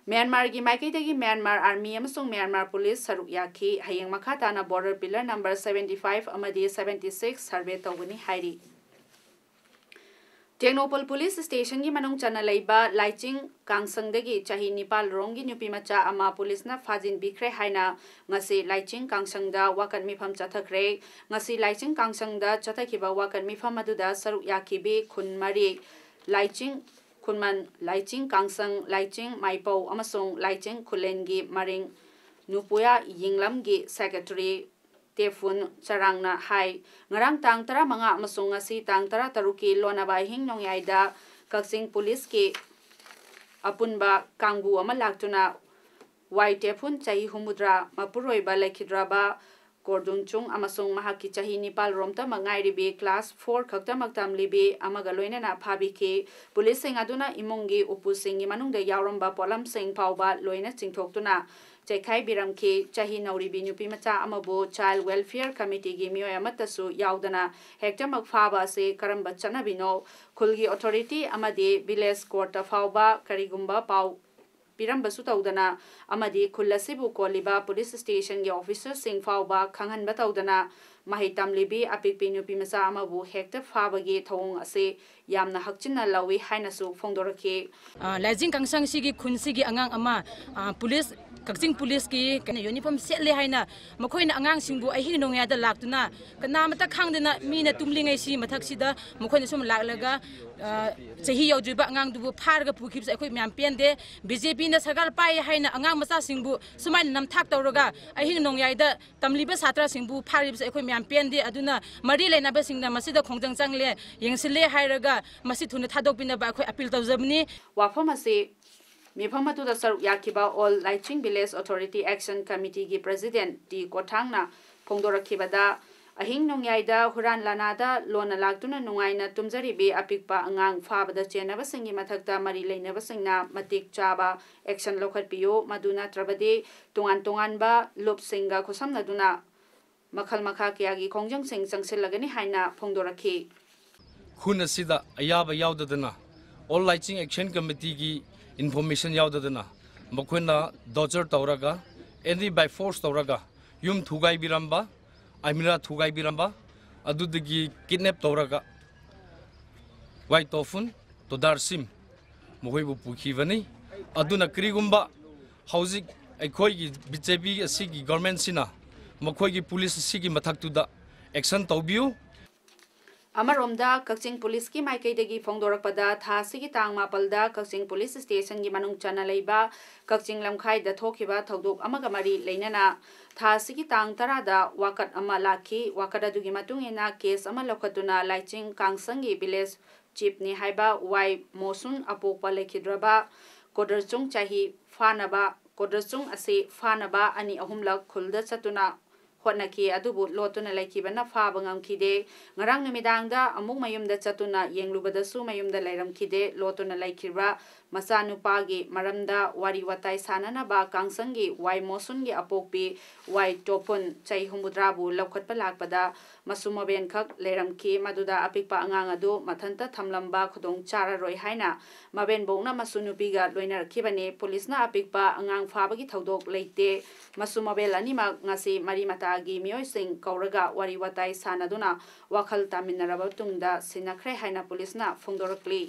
ꯃ꯭ꯌꯥꯟꯃꯥꯔꯒꯤ ꯃꯥꯏꯀꯩꯗꯒꯤ ꯃ꯭ꯌꯥꯟꯃꯥꯔ ꯑꯥꯔꯃꯤ ꯑꯃꯁꯨꯡ ꯃ꯭ꯌꯥꯟꯃꯥꯔ ꯄꯨꯂꯤꯁ ꯁꯔꯨꯛ ꯌꯥꯈꯤ꯫ ꯍꯌꯦꯡ ꯃꯈꯥ ꯇꯥꯅ border pillar number seventy five ꯑꯃꯗꯤ ꯁꯚꯦꯟꯇꯤ ꯁꯤꯛꯁ ꯁꯔꯚꯦ ꯇꯧꯒꯅꯤ ꯍꯥꯏꯔꯤ꯫ ꯇꯦꯡꯅꯧꯄꯜ ꯄꯨꯂꯤꯁ ꯁ꯭ꯇꯦꯁꯟꯒꯤ ꯃꯅꯨꯡ ꯆꯟꯅ ꯂꯩꯕ ꯂꯥꯏꯆꯤꯡ ꯀꯥꯡꯁꯪꯗꯒꯤ ꯆꯍꯤ ꯅꯤꯄꯥꯜ ꯔꯣꯝꯒꯤ ꯅꯨꯄꯤ ꯃꯆꯥ ꯑꯃ ꯄꯨꯂꯤꯁꯅ ꯐꯥꯖꯤꯟꯕꯤꯈ꯭ꯔꯦ ꯍꯥꯏꯅ ꯉꯁꯤ ꯂꯥꯏꯆꯤꯡ ꯀꯥꯡꯁꯪꯗ ꯋꯥꯀꯠ ꯃꯤꯐꯝ ꯆꯠꯊꯈ꯭ꯔꯦ꯫ ꯉꯁꯤ ꯂꯥꯏꯆꯤꯡ ꯀꯥꯡꯁꯪꯗ ꯆꯠꯊꯈꯤꯕ ꯋꯥꯀꯠ ꯃꯤꯐꯝ ꯑꯗꯨꯗ ꯁꯔꯨꯛ ꯌꯥꯈꯤꯕꯤ ꯈꯨꯟ ꯃꯔꯤ, ꯂꯥꯏꯆꯤꯡ ꯈꯨꯟꯃꯟ, ꯂꯥꯏꯆꯤꯡ ꯀꯥꯡꯁꯪ, ꯂꯥꯏꯆꯤꯡ ꯃꯥꯏꯄꯧ ꯑꯃꯁꯨꯡ ꯂꯥꯏꯆꯤꯡ ꯈꯨꯂꯦꯟꯒꯤ ꯃꯔꯤꯡ ꯅꯨꯄꯨꯌꯥ ꯌꯤꯡꯂꯝꯒꯤ ꯁꯦꯀ꯭ꯔꯦꯇꯔꯤ ꯇꯦꯐꯨꯟ ꯆꯔꯥꯡꯅ ꯍꯥꯏ꯫ ꯉꯔꯥꯡ ꯇꯥꯡ ꯇꯔꯥꯃꯉꯥ ꯑꯃꯁꯨꯡ ꯉꯁꯤ ꯇꯥꯡ ꯇꯔꯥꯇꯔꯨꯛꯀꯤ ꯂꯣꯟꯅꯕ ꯑꯍꯤꯡ ꯅꯣꯡꯌꯥꯏꯗ ꯀꯛꯆꯤꯡ ꯄꯨꯂꯤꯁꯀꯤ ꯑꯄꯨꯟꯕ ꯀꯥꯡꯕꯨ ꯑꯃ ꯂꯥꯛꯇꯨꯅ ꯋꯥꯏ ꯇꯦꯐꯨꯟ, ꯆꯍꯤ ꯍꯨꯝꯐꯨꯇꯔꯥ, ꯃꯄꯨꯔꯣꯏꯕ ꯂꯩꯈꯤꯗ꯭ꯔꯕ ꯀꯣꯔꯗꯨꯡ ꯆꯨꯡ ꯑꯃꯁꯨꯡ ꯃꯍꯥꯛꯀꯤ ꯆꯍꯤ ꯅꯤꯄꯥꯜ ꯔꯣꯝꯇꯃꯛ ꯉꯥꯏꯔꯤꯕꯤ class four ꯈꯛꯇꯃꯛ ꯇꯝꯂꯤꯕꯤ ꯑꯃꯒ ꯂꯣꯏꯅꯅ ꯐꯥꯕꯤꯈꯤ꯫ ꯄꯨꯂꯤꯁꯁꯤꯡ ꯑꯗꯨꯅ ꯏꯃꯨꯡꯒꯤ ꯎꯄꯨꯁꯤꯡꯒꯤ ꯃꯅꯨꯡꯗ ꯌꯥꯎꯔꯝꯕ ꯄꯣꯠꯂꯝꯁꯤꯡ ꯐꯥꯎꯕ ꯂꯣꯏꯅ ꯆꯤꯡꯊꯣꯛꯇꯨꯅ ꯆꯩꯈꯥꯏꯕꯤꯔꯝꯈꯤ꯫ ꯆꯍꯤ ꯅꯧꯔꯤꯕꯤ ꯅꯨꯄꯤ ꯃꯆꯥ ꯑꯃꯕꯨ Child Welfare Committeeꯒꯤ ꯃꯤꯑꯣꯏ ꯑꯃꯠꯇꯁꯨ ꯌꯥꯎꯗꯅ ꯍꯦꯛꯇꯃꯛ ꯐꯥꯕ ꯑꯁꯤ ꯀꯔꯝꯕ ꯆꯠꯅꯕꯤꯅꯣ? ꯈꯨꯜꯒꯤ authority ꯑꯃꯗꯤ village courtꯇ ꯐꯥꯎꯕ ꯀꯔꯤꯒꯨꯝꯕ ꯄꯥꯎ ꯄꯤꯔꯝꯕꯁꯨ ꯇꯧꯗꯅ ꯑꯃꯗꯤ ꯈꯨꯜ ꯑꯁꯤꯕꯨ ꯀꯣꯜꯂꯤꯕ police stationꯒꯤ officerꯁꯤꯡ ꯐꯥꯎꯕ ꯈꯪꯍꯟꯕ ꯇꯧꯗꯅ ꯃꯍꯩ ꯇꯝꯂꯤꯕꯤ ꯑꯄꯤꯛꯄꯤ ꯅꯨꯄꯤ ꯃꯆꯥ ꯑꯃꯕꯨ ꯍꯦꯛꯇ ꯐꯥꯕꯒꯤ ꯊꯧꯑꯣꯡ ꯑꯁꯤ ꯌꯥꯝꯅ ꯍꯛꯆꯤꯟꯅ ꯂꯧꯏ ꯍꯥꯏꯅꯁꯨ ꯐꯣꯡꯗꯣꯔꯛꯈꯤ꯫ ꯑ, ꯂꯥꯏꯖꯤꯡ ꯀꯥꯡꯁꯪꯁꯤꯒꯤ ꯈꯨꯟꯁꯤꯒꯤ ꯑꯉꯥꯡ ꯑꯃ, ꯑ, ꯄꯨꯂꯤꯁ, ꯀꯛꯆꯤꯡ ꯄꯨꯂꯤꯁꯀꯤ ꯀꯩꯅꯣ uniform ꯁꯦꯠꯂꯦ ꯍꯥꯏꯅ ꯃꯈꯣꯏꯅ ꯑꯉꯥꯡꯁꯤꯡꯕꯨ ꯑꯍꯤꯡ ꯅꯣꯡꯌꯥꯏꯗ ꯂꯥꯛꯇꯨꯅ ꯀꯅꯥꯃꯠꯇ ꯈꯪꯗꯅ ꯃꯤꯅ ꯇꯨꯝꯂꯤꯉꯩꯁꯤ ꯃꯊꯛꯁꯤꯗ ꯃꯈꯣꯏꯅ ꯁꯨꯝ ꯂꯥꯛꯂꯒ, ꯑ, ꯆꯍꯤ ꯌꯧꯗ꯭ꯔꯤꯕ ꯑꯉꯥꯡꯗꯨꯕꯨ ꯐꯥꯔꯒ ꯄꯨꯈꯤꯕꯁꯦ ꯑꯩꯈꯣꯏ ꯃꯌꯥꯝ ꯄꯦꯟꯗꯦ꯫ BJPꯅ ꯁꯔꯀꯥꯔ ꯄꯥꯏ ꯍꯥꯏꯅ ꯑꯉꯥꯡ ꯃꯆꯥꯁꯤꯡꯕꯨ ꯁꯨꯃꯥꯏꯅ ꯅꯝꯊꯥꯛ ꯇꯧꯔꯒ ꯑꯍꯤꯡ ꯅꯣꯡꯌꯥꯏꯗ ꯇꯝꯂꯤꯕ ꯁꯥꯇ꯭ꯔꯁꯤꯡꯕꯨ ꯐꯥꯔꯤꯕꯁꯦ ꯑꯩꯈꯣꯏ ꯃꯌꯥꯝ ꯄꯦꯟꯗꯦ꯫ ꯑꯗꯨꯅ ꯃꯔꯤ ꯂꯩꯅꯕꯁꯤꯡꯅ ꯃꯁꯤꯗ ꯈꯣꯡꯖꯪ ꯆꯪꯂꯦ, ꯌꯦꯡꯁꯤꯜꯂꯦ ꯍꯥꯏꯔꯒ ꯃꯁꯤ ꯊꯨꯅ ꯊꯥꯗꯣꯛꯄꯤꯅꯕ ꯑꯩꯈꯣꯏ appeal ꯇꯧꯖꯕꯅꯤ꯫ ꯋꯥꯐꯝ ꯑꯁꯤ ꯃꯤꯐꯝ ꯑꯗꯨꯗ ꯁꯔꯨꯛ ꯌꯥꯈꯤꯕ all Laiching Village Authority Action Committeeꯒꯤ President ꯇꯤ ꯀꯣꯊꯥꯡꯅ ꯐꯣꯡꯗꯣꯔꯛꯈꯤꯕꯗ, ꯑꯍꯤꯡ ꯅꯣꯡꯌꯥꯏꯗ ꯍꯨꯔꯥꯟ ꯂꯥꯟꯅꯥꯗ ꯂꯣꯟꯅ ꯂꯥꯛꯇꯨꯅ ꯅꯨꯡꯉꯥꯏꯅ ꯇꯨꯝꯖꯔꯤꯕꯤ ꯑꯄꯤꯛꯄ ꯑꯉꯥꯡ ꯐꯥꯕꯗ ꯆꯦꯟꯅꯕꯁꯤꯡꯒꯤ ꯃꯊꯛꯇ ꯃꯔꯤ ꯂꯩꯅꯕꯁꯤꯡꯅ ꯃꯇꯤꯛ ꯆꯥꯕ action ꯂꯧꯈꯠꯄꯤꯌꯨ, ꯃꯗꯨ ꯅꯠꯇ꯭ꯔꯕꯗꯤ ꯇꯣꯉꯥꯟ ꯇꯣꯉꯥꯟꯕ ꯂꯨꯞꯁꯤꯡꯒ ꯈꯨꯠꯁꯝꯅꯗꯨꯅ ꯃꯈꯜ ꯃꯈꯥ ꯀꯌꯥꯒꯤ ꯈꯣꯡꯖꯪꯁꯤꯡ ꯆꯪꯁꯤꯜꯂꯒꯅꯤ ꯍꯥꯏꯅ ꯐꯣꯡꯗꯣꯔꯛꯈꯤ꯫ ꯈꯨꯟ ꯑꯁꯤꯗ ꯑꯌꯥꯕ ꯌꯥꯎꯗꯗꯅ, ꯑꯣꯜ ꯂꯥꯏꯆꯤꯡ Action Committeeꯒꯤ information ꯌꯥꯎꯗꯗꯅ, ꯃꯈꯣꯏꯅ torture ꯇꯧꯔꯒ, ꯑꯦꯅꯤ by force ꯇꯧꯔꯒ, ꯌꯨꯝ ꯊꯨꯒꯥꯏꯕꯤꯔꯝꯕ, almirah ꯊꯨꯒꯥꯏꯕꯤꯔꯝꯕ, ꯑꯗꯨꯗꯒꯤ kidnap ꯇꯧꯔꯒ ꯋꯥꯏ ꯇꯣꯐꯨꯟ, ꯇꯣꯗꯥꯔꯁꯤꯝ ꯃꯈꯣꯏꯕꯨ ꯄꯨꯈꯤꯕꯅꯤ꯫ ꯑꯗꯨꯅ ꯀꯔꯤꯒꯨꯝꯕ ꯍꯧꯖꯤꯛ ꯑꯩꯈꯣꯏꯒꯤ BJP ꯑꯁꯤꯒꯤ governmentꯁꯤꯅ ꯃꯈꯣꯏꯒꯤ ꯄꯨꯂꯤꯁ ꯑꯁꯤꯒꯤ ꯃꯊꯛꯇꯨꯗ action ꯇꯧꯕꯤꯌꯨ꯫ ꯑꯃꯔꯣꯝꯗ, ꯀꯛꯆꯤꯡ ꯄꯨꯂꯤꯁꯀꯤ ꯃꯥꯏꯀꯩꯗꯒꯤ ꯐꯣꯡꯗꯣꯔꯛꯄꯗ, ꯊꯥ ꯑꯁꯤꯒꯤ ꯇꯥꯡ ꯃꯥꯄꯜꯗ ꯀꯛꯆꯤꯡ ꯄꯨꯂꯤꯁ stationꯒꯤ ꯃꯅꯨꯡ ꯆꯟꯅ ꯂꯩꯕ ꯀꯛꯆꯤꯡ ꯂꯝꯈꯥꯏꯗ ꯊꯣꯛꯈꯤꯕ ꯊꯧꯗꯣꯛ ꯑꯃꯒ ꯃꯔꯤ ꯂꯩꯅꯅ ꯊꯥ ꯑꯁꯤꯒꯤ ꯇꯥꯡ ꯇꯔꯥꯗ ꯋꯥꯀꯠ ꯑꯃ ꯂꯥꯛꯈꯤ꯫ ꯋꯥꯀꯠ ꯑꯗꯨꯒꯤ ꯃꯇꯨꯡ ꯏꯟꯅ case ꯑꯃ ꯂꯧꯈꯠꯇꯨꯅ ꯂꯥꯏꯆꯤꯡ ꯀꯥꯡꯁꯪꯒꯤ village ꯆꯤꯞꯅꯤ ꯍꯥꯏꯕ ꯋꯥꯏ ꯃꯣꯁꯨꯟ ꯑꯄꯣꯛꯄ ꯂꯩꯈꯤꯗ꯭ꯔꯕ ꯀꯣꯗꯔꯆꯨꯡ ꯆꯍꯤ ꯐꯥꯅꯕ, ꯀꯣꯗꯔꯆꯨꯡ ꯑꯁꯤ ꯐꯥꯅꯕ ꯑꯅꯤ ꯑꯍꯨꯝꯂꯛ ꯈꯨꯜꯗ ꯆꯠꯇꯨꯅ ꯍꯣꯠꯅꯈꯤ, ꯑꯗꯨꯕꯨ ꯂꯣꯠꯇꯨꯅ ꯂꯩꯈꯤꯕꯅ ꯐꯥꯕ ꯉꯝꯈꯤꯗꯦ꯫ ꯉꯔꯥꯡ ꯅꯨꯃꯤꯗꯥꯡꯗ ꯑꯃꯨꯛ ꯃꯌꯨꯝꯗ ꯆꯠꯇꯨꯅ ꯌꯦꯡꯂꯨꯕꯗꯁꯨ ꯃꯌꯨꯝꯗ ꯂꯩꯔꯝꯈꯤꯗꯦ꯫ ꯂꯣꯠꯇꯨꯅ ꯂꯩꯈꯤꯕ ꯃꯆꯥꯅꯨꯄꯥꯒꯤ ꯃꯔꯝꯗ ꯋꯥꯔꯤ ꯋꯥꯇꯥꯏ ꯁꯥꯟꯅꯅꯕ ꯀꯥꯡꯁꯪꯒꯤ ꯋꯥꯏ ꯃꯣꯁꯨꯟꯒꯤ ꯑꯄꯣꯛꯄꯤ ꯋꯥꯏ ꯇꯣꯐꯨꯟ ꯆꯍꯤ ꯍꯨꯝꯐꯨꯇꯔꯥꯕꯨ ꯂꯧꯈꯠꯄ ꯂꯥꯛꯄꯗ ꯃꯁꯨ ꯃꯕꯦꯟꯈꯛ ꯂꯩꯔꯝꯈꯤ꯫ ꯃꯗꯨꯗ ꯑꯄꯤꯛꯄ ꯑꯉꯥꯡ ꯑꯗꯨ ꯃꯊꯟꯇ ꯊꯝꯂꯝꯕ ꯈꯨꯗꯣꯡ ꯆꯥꯔꯔꯣꯏ ꯍꯥꯏꯅ ꯃꯕꯦꯟꯕꯣꯛꯅ ꯃꯁꯨ ꯅꯨꯄꯤꯒ ꯂꯣꯏꯅꯔꯛꯈꯤꯕꯅꯤ꯫ ꯄꯨꯂꯤꯁꯅ ꯑꯄꯤꯛꯄ ꯑꯉꯥꯡ ꯐꯥꯕꯒꯤ ꯊꯧꯗꯣꯛ ꯂꯩꯇꯦ꯫ ꯃꯁꯨ ꯃꯕꯦꯜ ꯑꯅꯤꯃꯛ ꯉꯁꯤ ꯃꯔꯤ ꯃꯇꯥꯒꯤ ꯃꯤꯑꯣꯏꯁꯤꯡ ꯀꯧꯔꯒ ꯋꯥꯔꯤ ꯋꯥꯇꯥꯏ ꯁꯥꯟꯅꯗꯨꯅ ꯋꯥꯈꯜ ꯇꯥꯃꯤꯟꯅꯔꯕ ꯇꯨꯡꯗ ꯁꯤꯟꯅꯈ꯭ꯔꯦ ꯍꯥꯏꯅ ꯄꯨꯂꯤꯁꯅ ꯐꯣꯡꯗꯣꯔꯛꯂꯤ꯫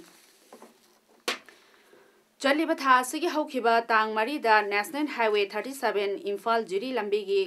ꯆꯠꯂꯤꯕ ꯊꯥ ꯑꯁꯤꯒꯤ ꯍꯧꯈꯤꯕ ꯇꯥꯡ ꯃꯔꯤꯗ National Highway thirty seven Imphal ꯖꯤꯔꯤ ꯂꯝꯕꯤꯒꯤ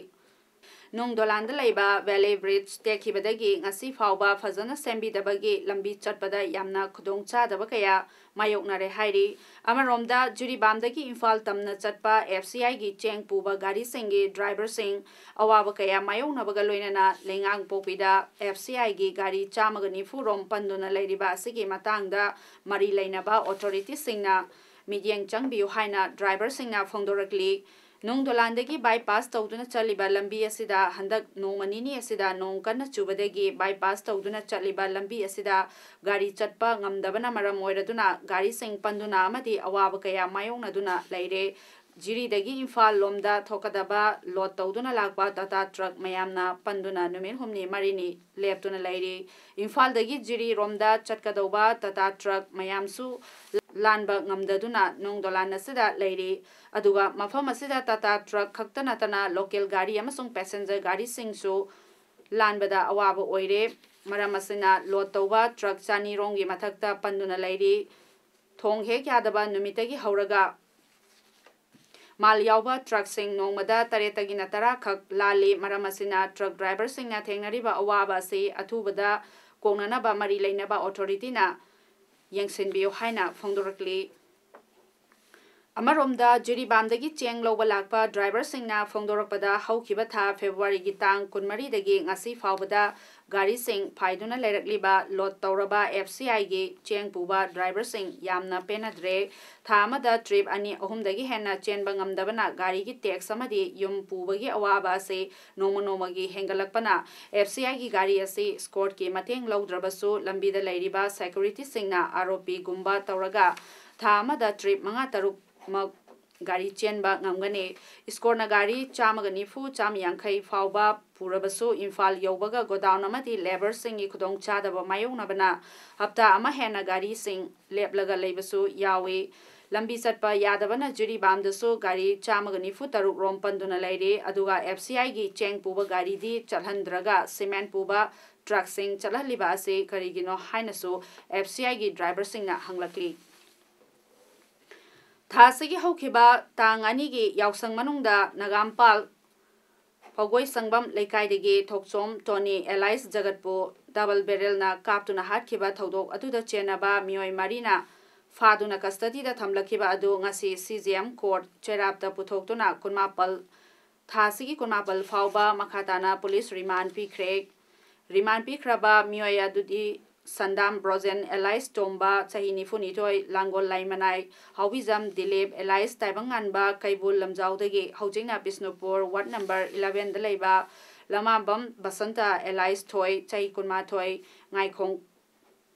ꯅꯨꯡ ꯗꯣꯂꯥꯟꯗ ꯂꯩꯕ valley bridge ꯇꯦꯛꯈꯤꯕꯗꯒꯤ ꯉꯁꯤ ꯐꯥꯎꯕ ꯐꯖꯅ ꯁꯦꯝꯕꯤꯗꯕꯒꯤ ꯂꯝꯕꯤ ꯆꯠꯄꯗ ꯌꯥꯝꯅ ꯈꯨꯗꯣꯡ ꯆꯥꯗꯕ ꯀꯌꯥ ꯃꯥꯌꯣꯛꯅꯔꯦ ꯍꯥꯏꯔꯤ꯫ ꯑꯃꯔꯣꯝꯗ ꯖꯤꯔꯤꯕꯥꯝꯗꯒꯤ ꯏꯝꯐꯥꯜ ꯇꯝꯅ ꯆꯠꯄ F C I ꯒꯤ ꯆꯦꯡ ꯄꯨꯕ ꯒꯥꯔꯤꯁꯤꯡꯒꯤ driver ꯁꯤꯡ ꯑꯋꯥꯕ ꯀꯌꯥ ꯃꯥꯌꯣꯛꯅꯕꯒ ꯂꯣꯏꯅꯅ ꯂꯩꯉꯥꯡꯄꯣꯛꯄꯤꯗ F C I ꯒꯤ ꯒꯥꯔꯤ ꯆꯥꯝꯃꯒ ꯅꯤꯐꯨ ꯔꯣꯝ ꯄꯟꯗꯨꯅ ꯂꯩꯔꯤꯕ ꯑꯁꯤꯒꯤ ꯃꯇꯥꯡꯗ ꯃꯔꯤ ꯂꯩꯅꯕ authority ꯁꯤꯡꯅ ꯃꯤꯠꯌꯦꯡ ꯆꯪꯕꯤꯌꯨ ꯍꯥꯏꯅ driver ꯁꯤꯡꯅ ꯐꯣꯡꯗꯣꯔꯛꯂꯤ꯫ ꯅꯨꯡ ꯗꯣꯂꯥꯟꯗꯒꯤ bypass ꯇꯧꯗꯨꯅ ꯆꯠꯂꯤꯕ ꯂꯝꯕꯤ ꯑꯁꯤꯗ ꯍꯟꯗꯛ ꯅꯣꯡꯃ ꯅꯤꯅꯤ ꯑꯁꯤꯗ ꯅꯣꯡ ꯀꯟꯅ ꯆꯨꯕꯗꯒꯤ bypass ꯇꯧꯗꯨꯅ ꯆꯠꯂꯤꯕ ꯂꯝꯕꯤ ꯑꯁꯤꯗ ꯒꯥꯔꯤ ꯆꯠꯄ ꯉꯝꯗꯕꯅ ꯃꯔꯝ ꯑꯣꯏꯔꯗꯨꯅ ꯒꯥꯔꯤꯁꯤꯡ ꯄꯟꯗꯨꯅ ꯑꯃꯗꯤ ꯑꯋꯥꯕ ꯀꯌꯥ ꯃꯥꯌꯣꯛꯅꯗꯨꯅ ꯂꯩꯔꯦ꯫ ꯖꯤꯔꯤꯗꯒꯤ ꯏꯝꯐꯥꯜ ꯂꯣꯝꯗ ꯊꯣꯛꯀꯗꯕ load ꯇꯧꯗꯨꯅ ꯂꯥꯛꯄ Tata truck ꯃꯌꯥꯝꯅ ꯄꯟꯗꯨꯅ ꯅꯨꯃꯤꯠ ꯍꯨꯝꯅꯤ ꯃꯔꯤꯅꯤ ꯂꯦꯞꯇꯨꯅ ꯂꯩꯔꯤ꯫ ꯏꯝꯐꯥꯜꯗꯒꯤ ꯖꯤꯔꯤ ꯔꯣꯝꯗ ꯆꯠꯀꯗꯧꯕ Tata truck ꯃꯌꯥꯝꯁꯨ ꯂꯥꯟꯕ ꯉꯝꯗꯗꯨꯅ ꯅꯨꯡ ꯗꯣꯂꯥꯟ ꯑꯁꯤꯗ ꯂꯩꯔꯤ꯫ ꯑꯗꯨꯒ ꯃꯐꯝ ꯑꯁꯤꯗ Tata truck ꯈꯛꯇ ꯅꯠꯇꯅ local ꯒꯥꯔꯤ ꯑꯃꯁꯨꯡ passenger ꯒꯥꯔꯤꯁꯤꯡꯁꯨ ꯂꯥꯟꯕꯗ ꯑꯋꯥꯕ ꯑꯣꯏꯔꯦ꯫ ꯃꯔꯝ ꯑꯁꯤꯅ load ꯇꯧꯕ truck ꯆꯅꯤ ꯔꯣꯝꯒꯤ ꯃꯊꯛꯇ ꯄꯟꯗꯨꯅ ꯂꯩꯔꯤ꯫ ꯊꯣꯡ ꯍꯦꯛ ꯌꯥꯗꯕ ꯅꯨꯃꯤꯠꯇꯒꯤ ꯍꯧꯔꯒ ꯃꯥꯜ ꯌꯥꯎꯕ truck ꯁꯤꯡ ꯅꯣꯡꯃꯗ ꯇꯔꯦꯠꯇꯒꯤꯅ ꯇꯔꯥ ꯈꯛ ꯂꯥꯜꯂꯤ꯫ ꯃꯔꯝ ꯑꯁꯤꯅ truck driver ꯁꯤꯡꯅ ꯊꯦꯡꯅꯔꯤꯕ ꯑꯋꯥꯕ ꯑꯁꯤ ꯑꯊꯨꯕꯗ ꯀꯣꯛꯅꯅꯕ ꯃꯔꯤ ꯂꯩꯅꯕ authority ꯅ ꯌꯦꯡꯁꯤꯟꯕꯤꯌꯨ ꯍꯥꯏꯅ ꯐꯣꯡꯗꯣꯔꯛꯂꯤ꯫ ꯑꯃꯔꯣꯝꯗ, ꯖꯤꯔꯤꯕꯥꯝꯗꯒꯤ ꯆꯦꯡ ꯂꯧꯕ ꯂꯥꯛꯄ ꯗ꯭ꯔꯥꯏꯚꯔꯁꯤꯡꯅ ꯐꯣꯡꯗꯣꯔꯛꯄꯗ, ꯍꯧꯈꯤꯕ ꯊꯥ ꯐꯦꯕ꯭ꯔꯨꯋꯥꯔꯤꯒꯤ ꯇꯥꯡ ꯀꯨꯟꯃꯔꯤꯗꯒꯤ ꯉꯁꯤ ꯐꯥꯎꯕꯗ ꯒꯥꯔꯤꯁꯤꯡ ꯐꯥꯏꯗꯨꯅ ꯂꯩꯔꯛꯂꯤꯕ ꯂꯣꯗ ꯇꯧꯔꯕ ꯑꯦꯐ ꯁꯤ ꯑꯥꯏꯒꯤ ꯆꯦꯡ ꯄꯨꯕ ꯗ꯭ꯔꯥꯏꯚꯔꯁꯤꯡ ꯌꯥꯝꯅ ꯄꯦꯟꯅꯗ꯭ꯔꯦ꯫ ꯊꯥ ꯑꯃꯗ ꯇ꯭ꯔꯤꯞ ꯑꯅꯤ ꯑꯍꯨꯝꯗꯒꯤ ꯍꯦꯟꯅ ꯆꯦꯟꯕ ꯉꯝꯗꯕꯅ ꯒꯥꯔꯤꯒꯤ ꯇꯦꯛꯁ ꯑꯃꯗꯤ ꯌꯨꯝ ꯄꯨꯕꯒꯤ ꯑꯋꯥꯕ ꯑꯁꯤ ꯅꯣꯡꯃ ꯅꯣꯡꯃꯒꯤ ꯍꯦꯟꯒꯠꯂꯛꯄꯅ ꯑꯦꯐ ꯁꯤ ꯑꯥꯏꯒꯤ ꯒꯥꯔꯤ ꯑꯁꯤ ꯏꯁꯀꯣꯔꯠꯀꯤ ꯃꯇꯦꯡ ꯂꯧꯗ꯭ꯔꯕꯁꯨ ꯂꯝꯕꯤꯗ ꯂꯩꯔꯤꯕ ꯁꯦꯀ꯭ꯌꯨꯔꯤꯇꯤꯁꯤꯡꯅ ꯑꯥꯔ ꯑꯣ ꯄꯤꯒꯨꯝꯕ ꯇꯧꯔꯒ ꯊꯥ ꯑꯃꯗ ꯇ꯭ꯔꯤꯞ ꯃꯉꯥ ꯇꯔꯨꯛꯃꯛ ꯒꯥꯔꯤ ꯆꯦꯟꯕ ꯉꯝꯒꯅꯤ꯫ ꯏꯁꯀꯣꯔꯠꯅ ꯒꯥꯔꯤ ꯆꯥꯝꯃꯒ ꯅꯤꯐꯨ, ꯆꯥꯝꯃ ꯌꯥꯡꯈꯩ ꯐꯥꯎꯕ ꯄꯨꯔꯕꯁꯨ ꯏꯝꯐꯥꯜ ꯌꯧꯕꯒ ꯒꯣꯗꯥꯎꯟ ꯑꯃꯗꯤ ꯂꯦꯕꯔꯁꯤꯡꯒꯤ ꯈꯨꯗꯣꯡꯆꯥꯗꯕ ꯃꯥꯌꯣꯛꯅꯕꯅ ꯍꯞꯇꯥ ꯑꯃ ꯍꯦꯟꯅ ꯒꯥꯔꯤꯁꯤꯡ ꯂꯦꯞꯂꯒ ꯂꯩꯕꯁꯨ ꯌꯥꯎꯏ꯫ ꯂꯝꯕꯤ ꯆꯠꯄ ꯌꯥꯗꯕꯅ ꯖꯤꯔꯤꯕꯥꯝꯗꯁꯨ ꯒꯥꯔꯤ ꯆꯥꯝꯃꯒ ꯅꯤꯐꯨ ꯇꯔꯨꯛ ꯔꯣꯝ ꯄꯟꯗꯨꯅ ꯂꯩꯔꯤ꯫ ꯑꯗꯨꯒ ꯑꯦꯐ ꯁꯤ ꯑꯥꯏꯒꯤ ꯆꯦꯡ ꯄꯨꯕ ꯒꯥꯔꯤꯗꯤ ꯆꯠꯍꯟꯗ꯭ꯔꯒ ꯁꯤꯃꯦꯟ ꯄꯨꯕ ꯇ꯭ꯔꯛꯁꯤꯡ ꯆꯠꯍꯜꯂꯤꯕ ꯑꯁꯤ ꯀꯔꯤꯒꯤꯅꯣ ꯍꯥꯏꯅꯁꯨ ꯑꯦꯐ ꯁꯤ ꯑꯥꯏꯒꯤ ꯗ꯭ꯔꯥꯏꯚꯔꯁꯤꯡꯅ ꯍꯪꯂꯛꯂꯤ꯫ ꯊꯥ ꯑꯁꯤꯒꯤ ꯍꯧꯈꯤꯕ ꯇꯥꯡ ꯑꯅꯤꯒꯤ ꯌꯥꯎꯁꯪ ꯃꯅꯨꯡꯗ ꯅꯒꯥꯝꯄꯥꯜ ꯐꯧꯒꯣꯏ ꯁꯪꯕꯝ ꯂꯩꯀꯥꯏꯗꯒꯤ ꯊꯣꯛꯆꯣꯝ ꯇꯣꯅꯤ ꯑꯦꯂꯥꯏꯁ ꯖꯒꯠꯄꯨ ꯗꯕꯜ ꯕꯦꯔꯦꯜꯅ ꯀꯥꯞꯇꯨꯅ ꯍꯥꯠꯈꯤꯕ ꯊꯧꯗꯣꯛ ꯑꯗꯨꯗ ꯆꯦꯟꯅꯕ ꯃꯤꯑꯣꯏ ꯃꯔꯤꯅ ꯐꯥꯗꯨꯅ ꯀꯁꯇꯗꯤꯗ ꯊꯝꯂꯛꯈꯤꯕ ꯑꯗꯨ ꯉꯁꯤ ꯁꯤ ꯖꯤ ꯑꯦꯝ ꯀꯣꯔꯠ ꯆꯩꯔꯥꯞꯇ ꯄꯨꯊꯣꯛꯇꯨꯅ ꯀꯨꯟꯃꯥꯄꯜ, ꯊꯥ ꯑꯁꯤꯒꯤ ꯀꯨꯟꯃꯥꯄꯜ ꯐꯥꯎꯕ ꯃꯈꯥ ꯇꯥꯅ ꯄꯨꯂꯤꯁ ꯔꯤꯃꯥꯟ ꯄꯤꯈ꯭ꯔꯦ꯫ ꯔꯤꯃꯥꯟ ꯄꯤꯈ꯭ꯔꯕ ꯃꯤꯑꯣꯏ ꯑꯗꯨꯗꯤ ꯁꯟꯗꯥꯝ ꯕ꯭ꯔꯣꯖꯦꯟ ꯑꯦꯂꯥꯏꯁ ꯇꯣꯝꯕ, ꯆꯍꯤ ꯅꯤꯐꯨ ꯅꯤꯊꯣꯏ, ꯂꯥꯡꯒꯣꯜ ꯂꯥꯏꯃꯅꯥꯏ, ꯍꯥꯎꯕꯤꯖꯝ ꯗꯤꯂꯤꯞ ꯑꯦꯂꯥꯏꯁ ꯇꯥꯏꯕꯪꯉꯥꯟꯕ, ꯀꯩꯕꯨꯜ ꯂꯝꯖꯥꯎꯗꯒꯤ, ꯍꯧꯖꯤꯛꯅ ꯕꯤꯁꯅꯨꯄꯨꯔ ꯋꯥꯔꯗ ꯅꯝꯕꯔ ꯏꯂꯚꯦꯟꯗ ꯂꯩꯕ ꯂꯃꯥꯕꯝ ꯕꯁꯟꯇ ꯑꯦꯂꯥꯏꯁ ꯊꯣꯏ, ꯆꯍꯤ ꯀꯨꯟꯃꯥꯊꯣꯏ, ꯉꯥꯏꯈꯣꯡ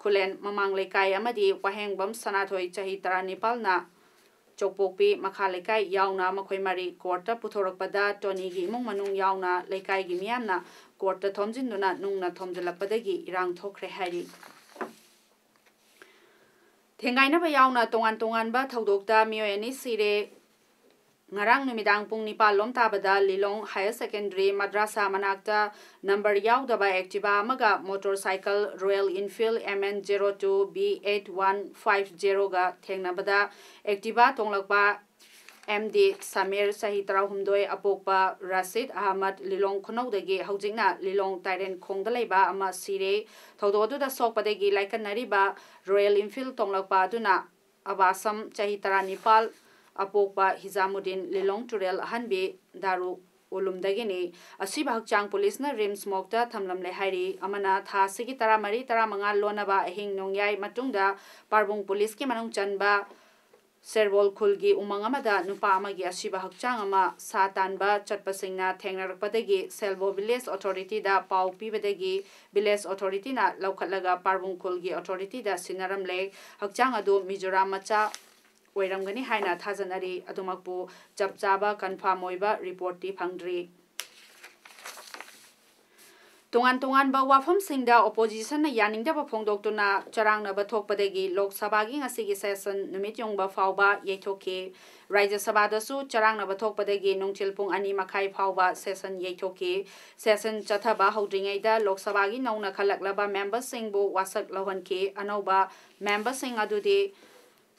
ꯈꯨꯂꯦꯟ ꯃꯃꯥꯡ ꯂꯩꯀꯥꯏ ꯑꯃꯗꯤ ꯋꯥꯍꯦꯡꯕꯝ ꯁꯅꯥꯊꯣꯏ, ꯆꯍꯤ ꯇꯔꯥꯅꯤꯄꯥꯜꯅ ꯆꯧꯄꯣꯛꯄꯤ ꯃꯈꯥ ꯂꯩꯀꯥꯏ ꯌꯥꯎꯅ ꯃꯈꯣꯏ ꯃꯔꯤ ꯀꯣꯔꯠꯇ ꯄꯨꯊꯣꯔꯛꯄꯗ ꯇꯣꯅꯤꯒꯤ ꯏꯃꯨꯡ ꯃꯅꯨꯡ ꯌꯥꯎꯅ ꯂꯩꯀꯥꯏꯒꯤ ꯃꯤꯌꯥꯝꯅ ꯀꯣꯔꯠꯇ ꯊꯣꯝꯖꯤꯟꯗꯨꯅ ꯅꯨꯡꯅ ꯊꯣꯝꯖꯤꯜꯂꯛꯄꯗꯒꯤ ꯏꯔꯥꯡ ꯊꯣꯛꯈ꯭ꯔꯦ ꯍꯥꯏꯔꯤ꯫ ꯊꯦꯡꯒꯥꯏꯅꯕ ꯌꯥꯎꯅ ꯇꯣꯉꯥꯟ ꯇꯣꯉꯥꯟꯕ ꯊꯧꯗꯣꯛꯇ ꯃꯤꯑꯣꯏ ꯑꯅꯤ ꯁꯤꯔꯦ꯫ ꯉꯔꯥꯡ ꯅꯨꯃꯤꯗꯥꯡ ꯄꯨꯡ ꯅꯤꯄꯥꯜ ꯂꯣꯝ ꯇꯥꯕꯗ ꯂꯤꯂꯣꯡ ꯍꯥꯌꯔ ꯁꯦꯀꯦꯟꯗꯔꯤ ꯃꯗ꯭ꯔꯥꯁꯥ ꯃꯅꯥꯛꯇ ꯅꯝꯕꯔ ꯌꯥꯎꯗꯕ ꯑꯦꯛꯇꯤꯚꯥ ꯑꯃꯒ motorcycle Royal Enfield M N zero two B eight one five ꯖꯦꯔꯣꯒ ꯊꯦꯡꯅꯕꯗ ꯑꯦꯛꯇꯤꯚꯥ ꯇꯣꯡꯂꯛꯄ ꯑꯦꯝ ꯗꯤ ꯁꯃꯤꯔ, ꯆꯍꯤ ꯇꯔꯥꯍꯨꯝꯗꯣꯏ, ꯑꯄꯣꯛꯄ ꯔꯥꯁꯤꯗ ꯑꯍꯃꯗ, ꯂꯤꯂꯣꯡ ꯈꯨꯅꯧꯗꯒꯤ, ꯍꯧꯖꯤꯛꯅ ꯂꯤꯂꯣꯡ ꯇꯥꯏꯔꯦꯟꯈꯣꯡꯗ ꯂꯩꯕ ꯑꯃ ꯁꯤꯔꯦ꯫ ꯊꯧꯗꯣꯛ ꯑꯗꯨꯗ ꯁꯣꯛꯄꯗꯒꯤ ꯂꯥꯏꯀꯠꯅꯔꯤꯕ ꯔꯣꯌꯦꯜ ꯏꯟꯐꯤꯜ ꯇꯣꯡꯂꯛꯄ ꯑꯗꯨꯅ ꯑꯕꯥꯁꯝ, ꯆꯍꯤ ꯇꯔꯥꯅꯤꯄꯥꯜ, ꯑꯄꯣꯛꯄ ꯍꯤꯖꯥꯃꯨꯗꯤꯟ ꯂꯤꯂꯣꯡ ꯇꯨꯔꯦꯜ ꯑꯍꯟꯕꯤ ꯗꯥꯔꯨ ꯎꯂꯨꯝꯗꯒꯤꯅꯤ꯫ ꯑꯁꯤꯕ ꯍꯛꯆꯥꯡ ꯄꯨꯂꯤꯁꯅ ꯔꯤꯝꯁ ꯃꯣꯔꯒꯇ ꯊꯝꯂꯝꯂꯦ ꯍꯥꯏꯔꯤ꯫ ꯑꯃꯅ ꯊꯥ ꯑꯁꯤꯒꯤ ꯇꯔꯥꯃꯔꯤ, ꯇꯔꯥꯃꯉꯥ ꯂꯣꯟꯅꯕ ꯑꯍꯤꯡ ꯅꯣꯡꯌꯥꯏ ꯃꯇꯨꯡꯗ ꯄꯥꯔꯕꯨꯡ ꯄꯨꯂꯤꯁꯀꯤ ꯃꯅꯨꯡ ꯆꯟꯕ ꯁꯦꯔꯕꯣꯜ ꯈꯨꯜꯒꯤ ꯎꯃꯪ ꯑꯃꯗ ꯅꯨꯄꯥ ꯑꯃꯒꯤ ꯑꯁꯤꯕ ꯍꯛꯆꯥꯡ ꯑꯃ ꯁꯥ ꯇꯥꯟꯕ ꯆꯠꯄꯁꯤꯡꯅ ꯊꯦꯡꯅꯔꯛꯄꯗꯒꯤ ꯁꯦꯜꯕꯣ ꯚꯤꯂꯦꯖ ꯑꯣꯊꯣꯔꯤꯇꯤꯗ ꯄꯥꯎ ꯄꯤꯕꯗꯒꯤ ꯚꯤꯂꯦꯖ ꯑꯣꯊꯣꯔꯤꯇꯤꯅ ꯂꯧꯈꯠꯂꯒ ꯄꯥꯔꯕꯨꯡ ꯈꯨꯜꯒꯤ ꯑꯣꯊꯣꯔꯤꯇꯤꯗ ꯁꯤꯟꯅꯔꯝꯂꯦ꯫ ꯍꯛꯆꯥꯡ ꯑꯗꯨ ꯃꯤꯖꯣꯔꯥꯝ ꯃꯆꯥ ꯑꯣꯏꯔꯝꯒꯅꯤ ꯍꯥꯏꯅ ꯊꯥꯖꯅꯔꯤ꯫ ꯑꯗꯨꯃꯛꯄꯨ ꯆꯞ ꯆꯥꯕ ꯀꯟꯐꯥꯔꯝ ꯑꯣꯏꯕ ꯔꯤꯄꯣꯔꯠꯇꯤ ꯐꯪꯗ꯭ꯔꯤ꯫ ꯇꯣꯉꯥꯟ ꯇꯣꯉꯥꯟꯕ ꯋꯥꯐꯝꯁꯤꯡꯗ ꯑꯣꯄꯣꯖꯤꯁꯟꯅ ꯌꯥꯅꯤꯡꯗꯕ ꯐꯣꯡꯗꯣꯛꯇꯨꯅ ꯆꯔꯥꯡꯅꯕ ꯊꯣꯛꯄꯗꯒꯤ ꯂꯣꯛ ꯁꯚꯥꯒꯤ ꯉꯁꯤꯒꯤ ꯁꯦꯁꯟ ꯅꯨꯃꯤꯠ ꯌꯨꯡꯕ ꯐꯥꯎꯕ ꯌꯩꯊꯣꯛꯈꯤ꯫ ꯔꯥꯖ꯭ꯌ ꯁꯚꯥꯗꯁꯨ ꯆꯔꯥꯡꯅꯕ ꯊꯣꯛꯄꯗꯒꯤ ꯅꯨꯡꯊꯤꯜ ꯄꯨꯡ ꯑꯅꯤ ꯃꯈꯥꯏ ꯐꯥꯎꯕ ꯁꯦꯁꯟ ꯌꯩꯊꯣꯛꯈꯤ꯫ ꯁꯦꯁꯟ ꯆꯠꯊꯕ ꯍꯧꯗ꯭ꯔꯤꯉꯩꯗ ꯂꯣꯛ ꯁꯚꯥꯒꯤ ꯅꯧꯅ ꯈꯜꯂꯛꯂꯕ ꯃꯦꯝꯕꯔꯁꯤꯡꯕꯨ ꯋꯥꯁꯛ ꯂꯧꯍꯟꯈꯤ꯫ ꯑꯅꯧꯕ ꯃꯦꯝꯕꯔꯁꯤꯡ ꯑꯗꯨꯗꯤ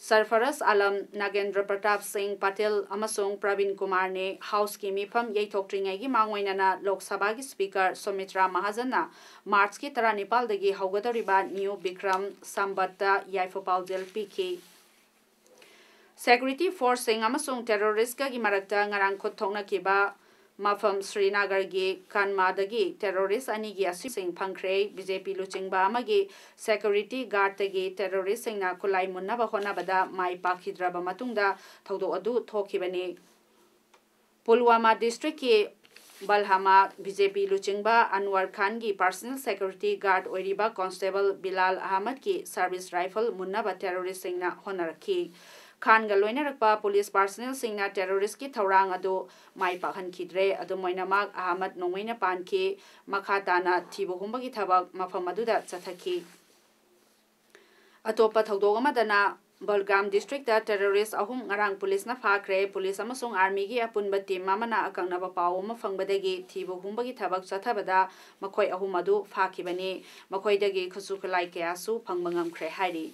ꯁꯔꯐꯔꯖ ꯑꯥꯂꯝ, ꯅꯥꯒꯦꯟꯗ꯭ꯔ ꯄ꯭ꯔꯇꯥꯞ ꯁꯤꯡ ꯄꯇꯦꯜ ꯑꯃꯁꯨꯡ ꯄ꯭ꯔꯕꯤꯟ ꯀꯨꯃꯥꯔꯅꯤ꯫ ꯍꯥꯎꯁꯀꯤ ꯃꯤꯐꯝ ꯌꯩꯊꯣꯛꯇ꯭ꯔꯤꯉꯩꯒꯤ ꯃꯥꯡꯑꯣꯏꯅꯅ ꯂꯣꯛ ꯁꯚꯥꯒꯤ ꯁ꯭ꯄꯤꯀꯔ ꯁꯨꯃꯤꯇ꯭ꯔꯥ ꯃꯍꯥꯖꯟꯅ ꯃꯥꯔꯆꯀꯤ ꯇꯔꯥꯅꯤꯄꯥꯜꯗꯒꯤ ꯍꯧꯒꯗꯧꯔꯤꯕ ꯅ꯭ꯌꯨ ꯕꯤꯀ꯭ꯔꯝ ꯁꯝꯕꯠꯇ ꯌꯥꯏꯐ ꯄꯥꯎꯖꯦꯜ ꯄꯤꯈꯤ꯫ ꯁꯦꯀ꯭ꯌꯨꯔꯤꯇꯤ ꯐꯣꯔꯁꯁꯤꯡ ꯑꯃꯁꯨꯡ ꯇꯦꯔꯣꯔꯤꯁꯀꯒꯤ ꯃꯔꯛꯇ ꯉꯔꯥꯡ ꯈꯨꯠ ꯊꯣꯛꯅꯈꯤꯕ ꯃꯐꯝ ꯁ꯭ꯔꯤꯅꯥꯒꯔꯒꯤ ꯀꯥꯟꯃꯥꯗꯒꯤ ꯇꯦꯔꯣꯔꯤꯁ ꯑꯅꯤꯒꯤ ꯑꯁꯤꯁꯤꯡ ꯐꯪꯈ꯭ꯔꯦ꯫ ꯕꯤ ꯖꯦ ꯄꯤ ꯂꯨꯆꯤꯡꯕ ꯑꯃꯒꯤ ꯁꯦꯀ꯭ꯌꯨꯔꯤꯇꯤ ꯒꯥꯔꯗꯇꯒꯤ ꯇꯦꯔꯣꯔꯤꯁꯁꯤꯡꯅ ꯈꯨꯠꯂꯥꯏ ꯃꯨꯟꯅꯕ ꯍꯣꯠꯅꯕꯗ ꯃꯥꯏ ꯄꯥꯛꯈꯤꯗ꯭ꯔꯕ ꯃꯇꯨꯡꯗ ꯊꯧꯗꯣꯛ ꯑꯗꯨ ꯊꯣꯛꯈꯤꯕꯅꯤ꯫ ꯄꯨꯜꯋꯥꯃꯥ ꯗꯤꯁꯇ꯭ꯔꯤꯛꯀꯤ ꯕꯜꯍꯥꯃꯥ ꯕꯤ ꯖꯦ ꯄꯤ ꯂꯨꯆꯤꯡꯕ ꯑꯟꯋꯔ ꯈꯥꯟꯒꯤ ꯄꯥꯔꯁꯅꯦꯜ ꯁꯦꯀ꯭ꯌꯨꯔꯤꯇꯤ ꯒꯥꯔꯗ ꯑꯣꯏꯔꯤꯕ ꯀꯣꯟꯁꯇꯦꯕꯜ ꯕꯤꯂꯥꯜ ꯑꯍꯃꯗꯀꯤ ꯁꯥꯔꯚꯤꯁ ꯔꯥꯏꯐꯜ ꯃꯨꯟꯅꯕ ꯇꯦꯔꯣꯔꯤꯁꯁꯤꯡꯅ ꯍꯣꯠꯅꯔꯛꯈꯤ꯫ ꯈꯥꯟꯒ ꯂꯣꯏꯅꯔꯛꯄ ꯄꯨꯂꯤꯁ ꯄꯥꯔꯁꯅꯦꯜꯁꯤꯡꯅ ꯇꯦꯔꯣꯔꯤꯁꯀꯤ ꯊꯧꯔꯥꯡ ꯑꯗꯨ ꯃꯥꯏ ꯄꯥꯛꯍꯟꯈꯤꯗ꯭ꯔꯦ꯫ ꯑꯗꯨꯝ ꯑꯣꯏꯅꯃꯛ, ꯑꯍꯃꯗ ꯅꯣꯡꯃꯩꯅ ꯄꯥꯟꯈꯤ꯫ ꯃꯈꯥ ꯇꯥꯅ ꯊꯤꯕ ꯍꯨꯝꯕꯒꯤ ꯊꯕꯛ ꯃꯐꯝ ꯑꯗꯨꯗ ꯆꯠꯊꯈꯤ꯫ ꯑꯇꯣꯞꯄ ꯊꯧꯗꯣꯛ ꯑꯃꯗꯅ, ꯕꯜꯒꯥꯝ ꯗꯤꯁꯇ꯭ꯔꯤꯛꯇ ꯇꯦꯔꯣꯔꯤꯁ ꯑꯍꯨꯝ ꯉꯔꯥꯡ ꯄꯨꯂꯤꯁꯅ ꯐꯥꯈ꯭ꯔꯦ꯫ ꯄꯨꯂꯤꯁ ꯑꯃꯁꯨꯡ ꯑꯥꯔꯃꯤꯒꯤ ꯑꯄꯨꯟꯕ ꯇꯤꯝ ꯑꯃꯅ ꯑꯀꯛꯅꯕ ꯄꯥꯎ ꯑꯃ ꯐꯪꯕꯗꯒꯤ ꯊꯤꯕ ꯍꯨꯝꯕꯒꯤ ꯊꯕꯛ ꯆꯠꯊꯕꯗ ꯃꯈꯣꯏ ꯑꯍꯨꯝ ꯑꯗꯨ ꯐꯥꯈꯤꯕꯅꯤ꯫ ꯃꯈꯣꯏꯗꯒꯤ ꯈꯨꯠꯁꯨ ꯈꯨꯠꯂꯥꯏ ꯀꯌꯥꯁꯨ ꯐꯪꯕ ꯉꯝꯈ꯭ꯔꯦ ꯍꯥꯏꯔꯤ꯫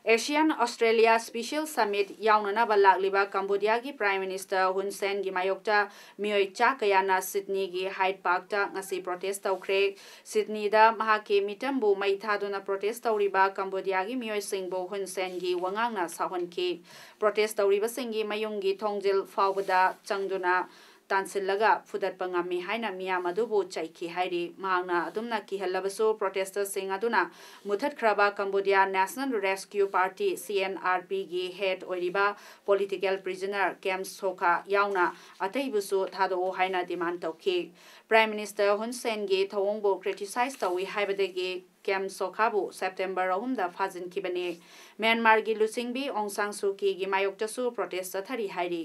Asian Australia Special Summit ꯌꯥꯎꯅꯅꯕ ꯂꯥꯛꯂꯤꯕ ꯀꯝꯕꯣꯗꯤꯌꯥꯒꯤ Prime Minister ꯍꯨꯟ ꯁꯦꯟꯒꯤ ꯃꯥꯌꯣꯛꯇ ꯃꯤꯑꯣꯏ ꯆꯥ ꯀꯌꯥꯅ ꯁꯤꯗꯅꯤꯒꯤ Hyde Parkꯇ ꯉꯁꯤ protest ꯇꯧꯈ꯭ꯔꯦ꯫ ꯁꯤꯗꯅꯤꯗ ꯃꯍꯥꯛꯀꯤ ꯃꯤꯇꯝꯕꯨ ꯃꯩ ꯊꯥꯗꯨꯅ protest ꯇꯧꯔꯤꯕ ꯀꯝꯕꯣꯗꯤꯌꯥꯒꯤ ꯃꯤꯑꯣꯏꯁꯤꯡꯕꯨ ꯍꯨꯟ ꯁꯦꯟꯒꯤ ꯋꯥꯉꯥꯡꯅ ꯁꯥꯎꯍꯟꯈꯤ꯫ Protest ꯇꯧꯔꯤꯕꯁꯤꯡꯒꯤ ꯃꯌꯨꯝꯒꯤ ꯊꯣꯡꯖꯤꯜ ꯐꯥꯎꯕꯗ ꯆꯪꯗꯨꯅ ꯇꯥꯟꯁꯤꯜꯂꯒ ꯐꯨꯗꯠꯄ ꯉꯝꯃꯤ ꯍꯥꯏꯅ ꯃꯤꯌꯥꯝ ꯑꯗꯨꯕꯨ ꯆꯩꯈꯤ ꯍꯥꯏꯔꯤ꯫ ꯃꯍꯥꯛꯅ ꯑꯗꯨꯝꯅ ꯀꯤꯍꯜꯂꯕꯁꯨ, protestꯁꯤꯡ ꯑꯗꯨꯅ ꯃꯨꯊꯠꯈ꯭ꯔꯕ Cambodia National Rescue Party, C N R P ꯒꯤ head ꯑꯣꯏꯔꯤꯕ political prisoner ꯀꯦꯝ ꯁꯣꯈꯥ ꯌꯥꯎꯅ ꯑꯇꯩꯕꯨꯁꯨ ꯊꯥꯗꯣꯛꯎ ꯍꯥꯏꯅ demand ꯇꯧꯈꯤ꯫ Prime Minister ꯍꯨꯟ ꯁꯦꯟꯒꯤ ꯊꯧꯑꯣꯡꯕꯨ criticize ꯇꯧꯏ ꯍꯥꯏꯕꯗꯒꯤ ꯀꯦꯝ ꯁꯣꯈꯥꯕꯨ September ꯑꯍꯨꯝꯗ ꯐꯥꯖꯤꯟꯈꯤꯕꯅꯤ꯫ ꯃ꯭ꯌꯥꯟꯃꯥꯔꯒꯤ ꯂꯨꯆꯤꯡꯕꯤ ꯑꯣꯡ ꯁꯥꯡ ꯁꯨ ꯀꯤꯒꯤ ꯃꯥꯌꯣꯛꯇꯁꯨ protest ꯆꯠꯊꯔꯤ ꯍꯥꯏꯔꯤ꯫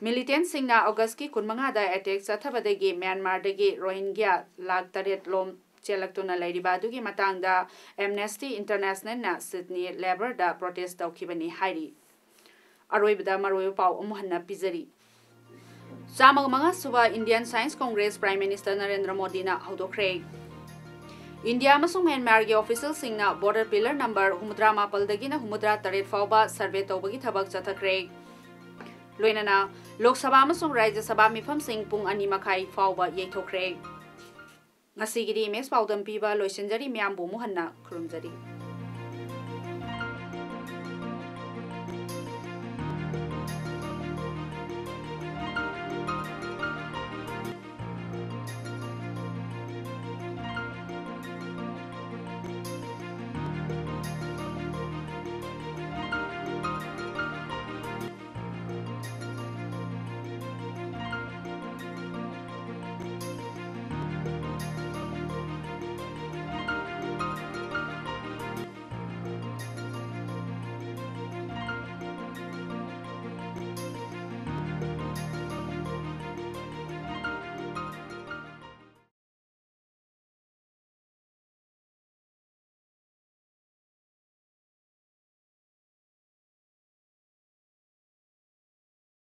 Militantꯁꯤꯡꯅ Augustꯀꯤ ꯀꯨꯟꯃꯉꯥꯗ attack ꯆꯠꯊꯕꯗꯒꯤ ꯃ꯭ꯌꯥꯟꯃꯥꯔꯗꯒꯤ ꯔꯣꯍꯤꯡꯒ꯭ꯌꯥ ꯂꯥꯈ ꯇꯔꯦꯠ ꯂꯣꯝ ꯆꯦꯜꯂꯛꯇꯨꯅ ꯂꯩꯔꯤꯕ ꯑꯗꯨꯒꯤ ꯃꯇꯥꯡꯗ Amnesty Internationalꯅ ꯁꯤꯗꯅꯤ Labourꯗ protest ꯇꯧꯈꯤꯕꯅꯤ ꯍꯥꯏꯔꯤ꯫ ꯑꯔꯣꯏꯕꯗ ꯃꯔꯨꯑꯣꯏꯕ ꯄꯥꯎ ꯑꯃꯨꯛ ꯍꯟꯅ ꯄꯤꯖꯔꯤ꯫ ꯆꯥꯝꯃꯒ ꯃꯉꯥ ꯁꯨꯕ Indian Science Congress Prime Minister Narendra ꯃꯣꯗꯤꯅ ꯍꯧꯗꯣꯛꯈ꯭ꯔꯦ꯫ ꯏꯟꯗꯤꯌꯥ ꯑꯃꯁꯨꯡ ꯃ꯭ꯌꯥꯟꯃꯥꯔꯒꯤ officialꯁꯤꯡꯅ border pillar number ꯍꯨꯝꯐꯨꯇꯔꯥ ꯃꯥꯄꯜꯗꯒꯤꯅ ꯍꯨꯝꯐꯨꯇꯔꯥ ꯇꯔꯦꯠ ꯐꯥꯎꯕ survey ꯇꯧꯕꯒꯤ ꯊꯕꯛ ꯆꯠꯊꯈ꯭ꯔꯦ꯫ ꯂꯣꯏꯅꯅ ꯂꯣꯛ ꯁꯚꯥ ꯑꯃꯁꯨꯡ ꯔꯥꯖ꯭ꯌ ꯁꯚꯥ ꯃꯤꯐꯝꯁꯤꯡ ꯄꯨꯡ ꯑꯅꯤ ꯃꯈꯥꯏ ꯐꯥꯎꯕ ꯌꯩꯊꯣꯛꯈ꯭ꯔꯦ꯫ ꯉꯁꯤꯒꯤꯗꯤ ꯏꯃꯦꯖ ꯄꯥꯎꯗꯝ ꯄꯤꯕ ꯂꯣꯏꯁꯤꯟꯖꯔꯤ꯫ ꯃꯤꯌꯥꯝꯕꯨ ꯑꯃꯨꯛ ꯍꯟꯅ ꯈꯨꯔꯨꯝꯖꯔꯤ꯫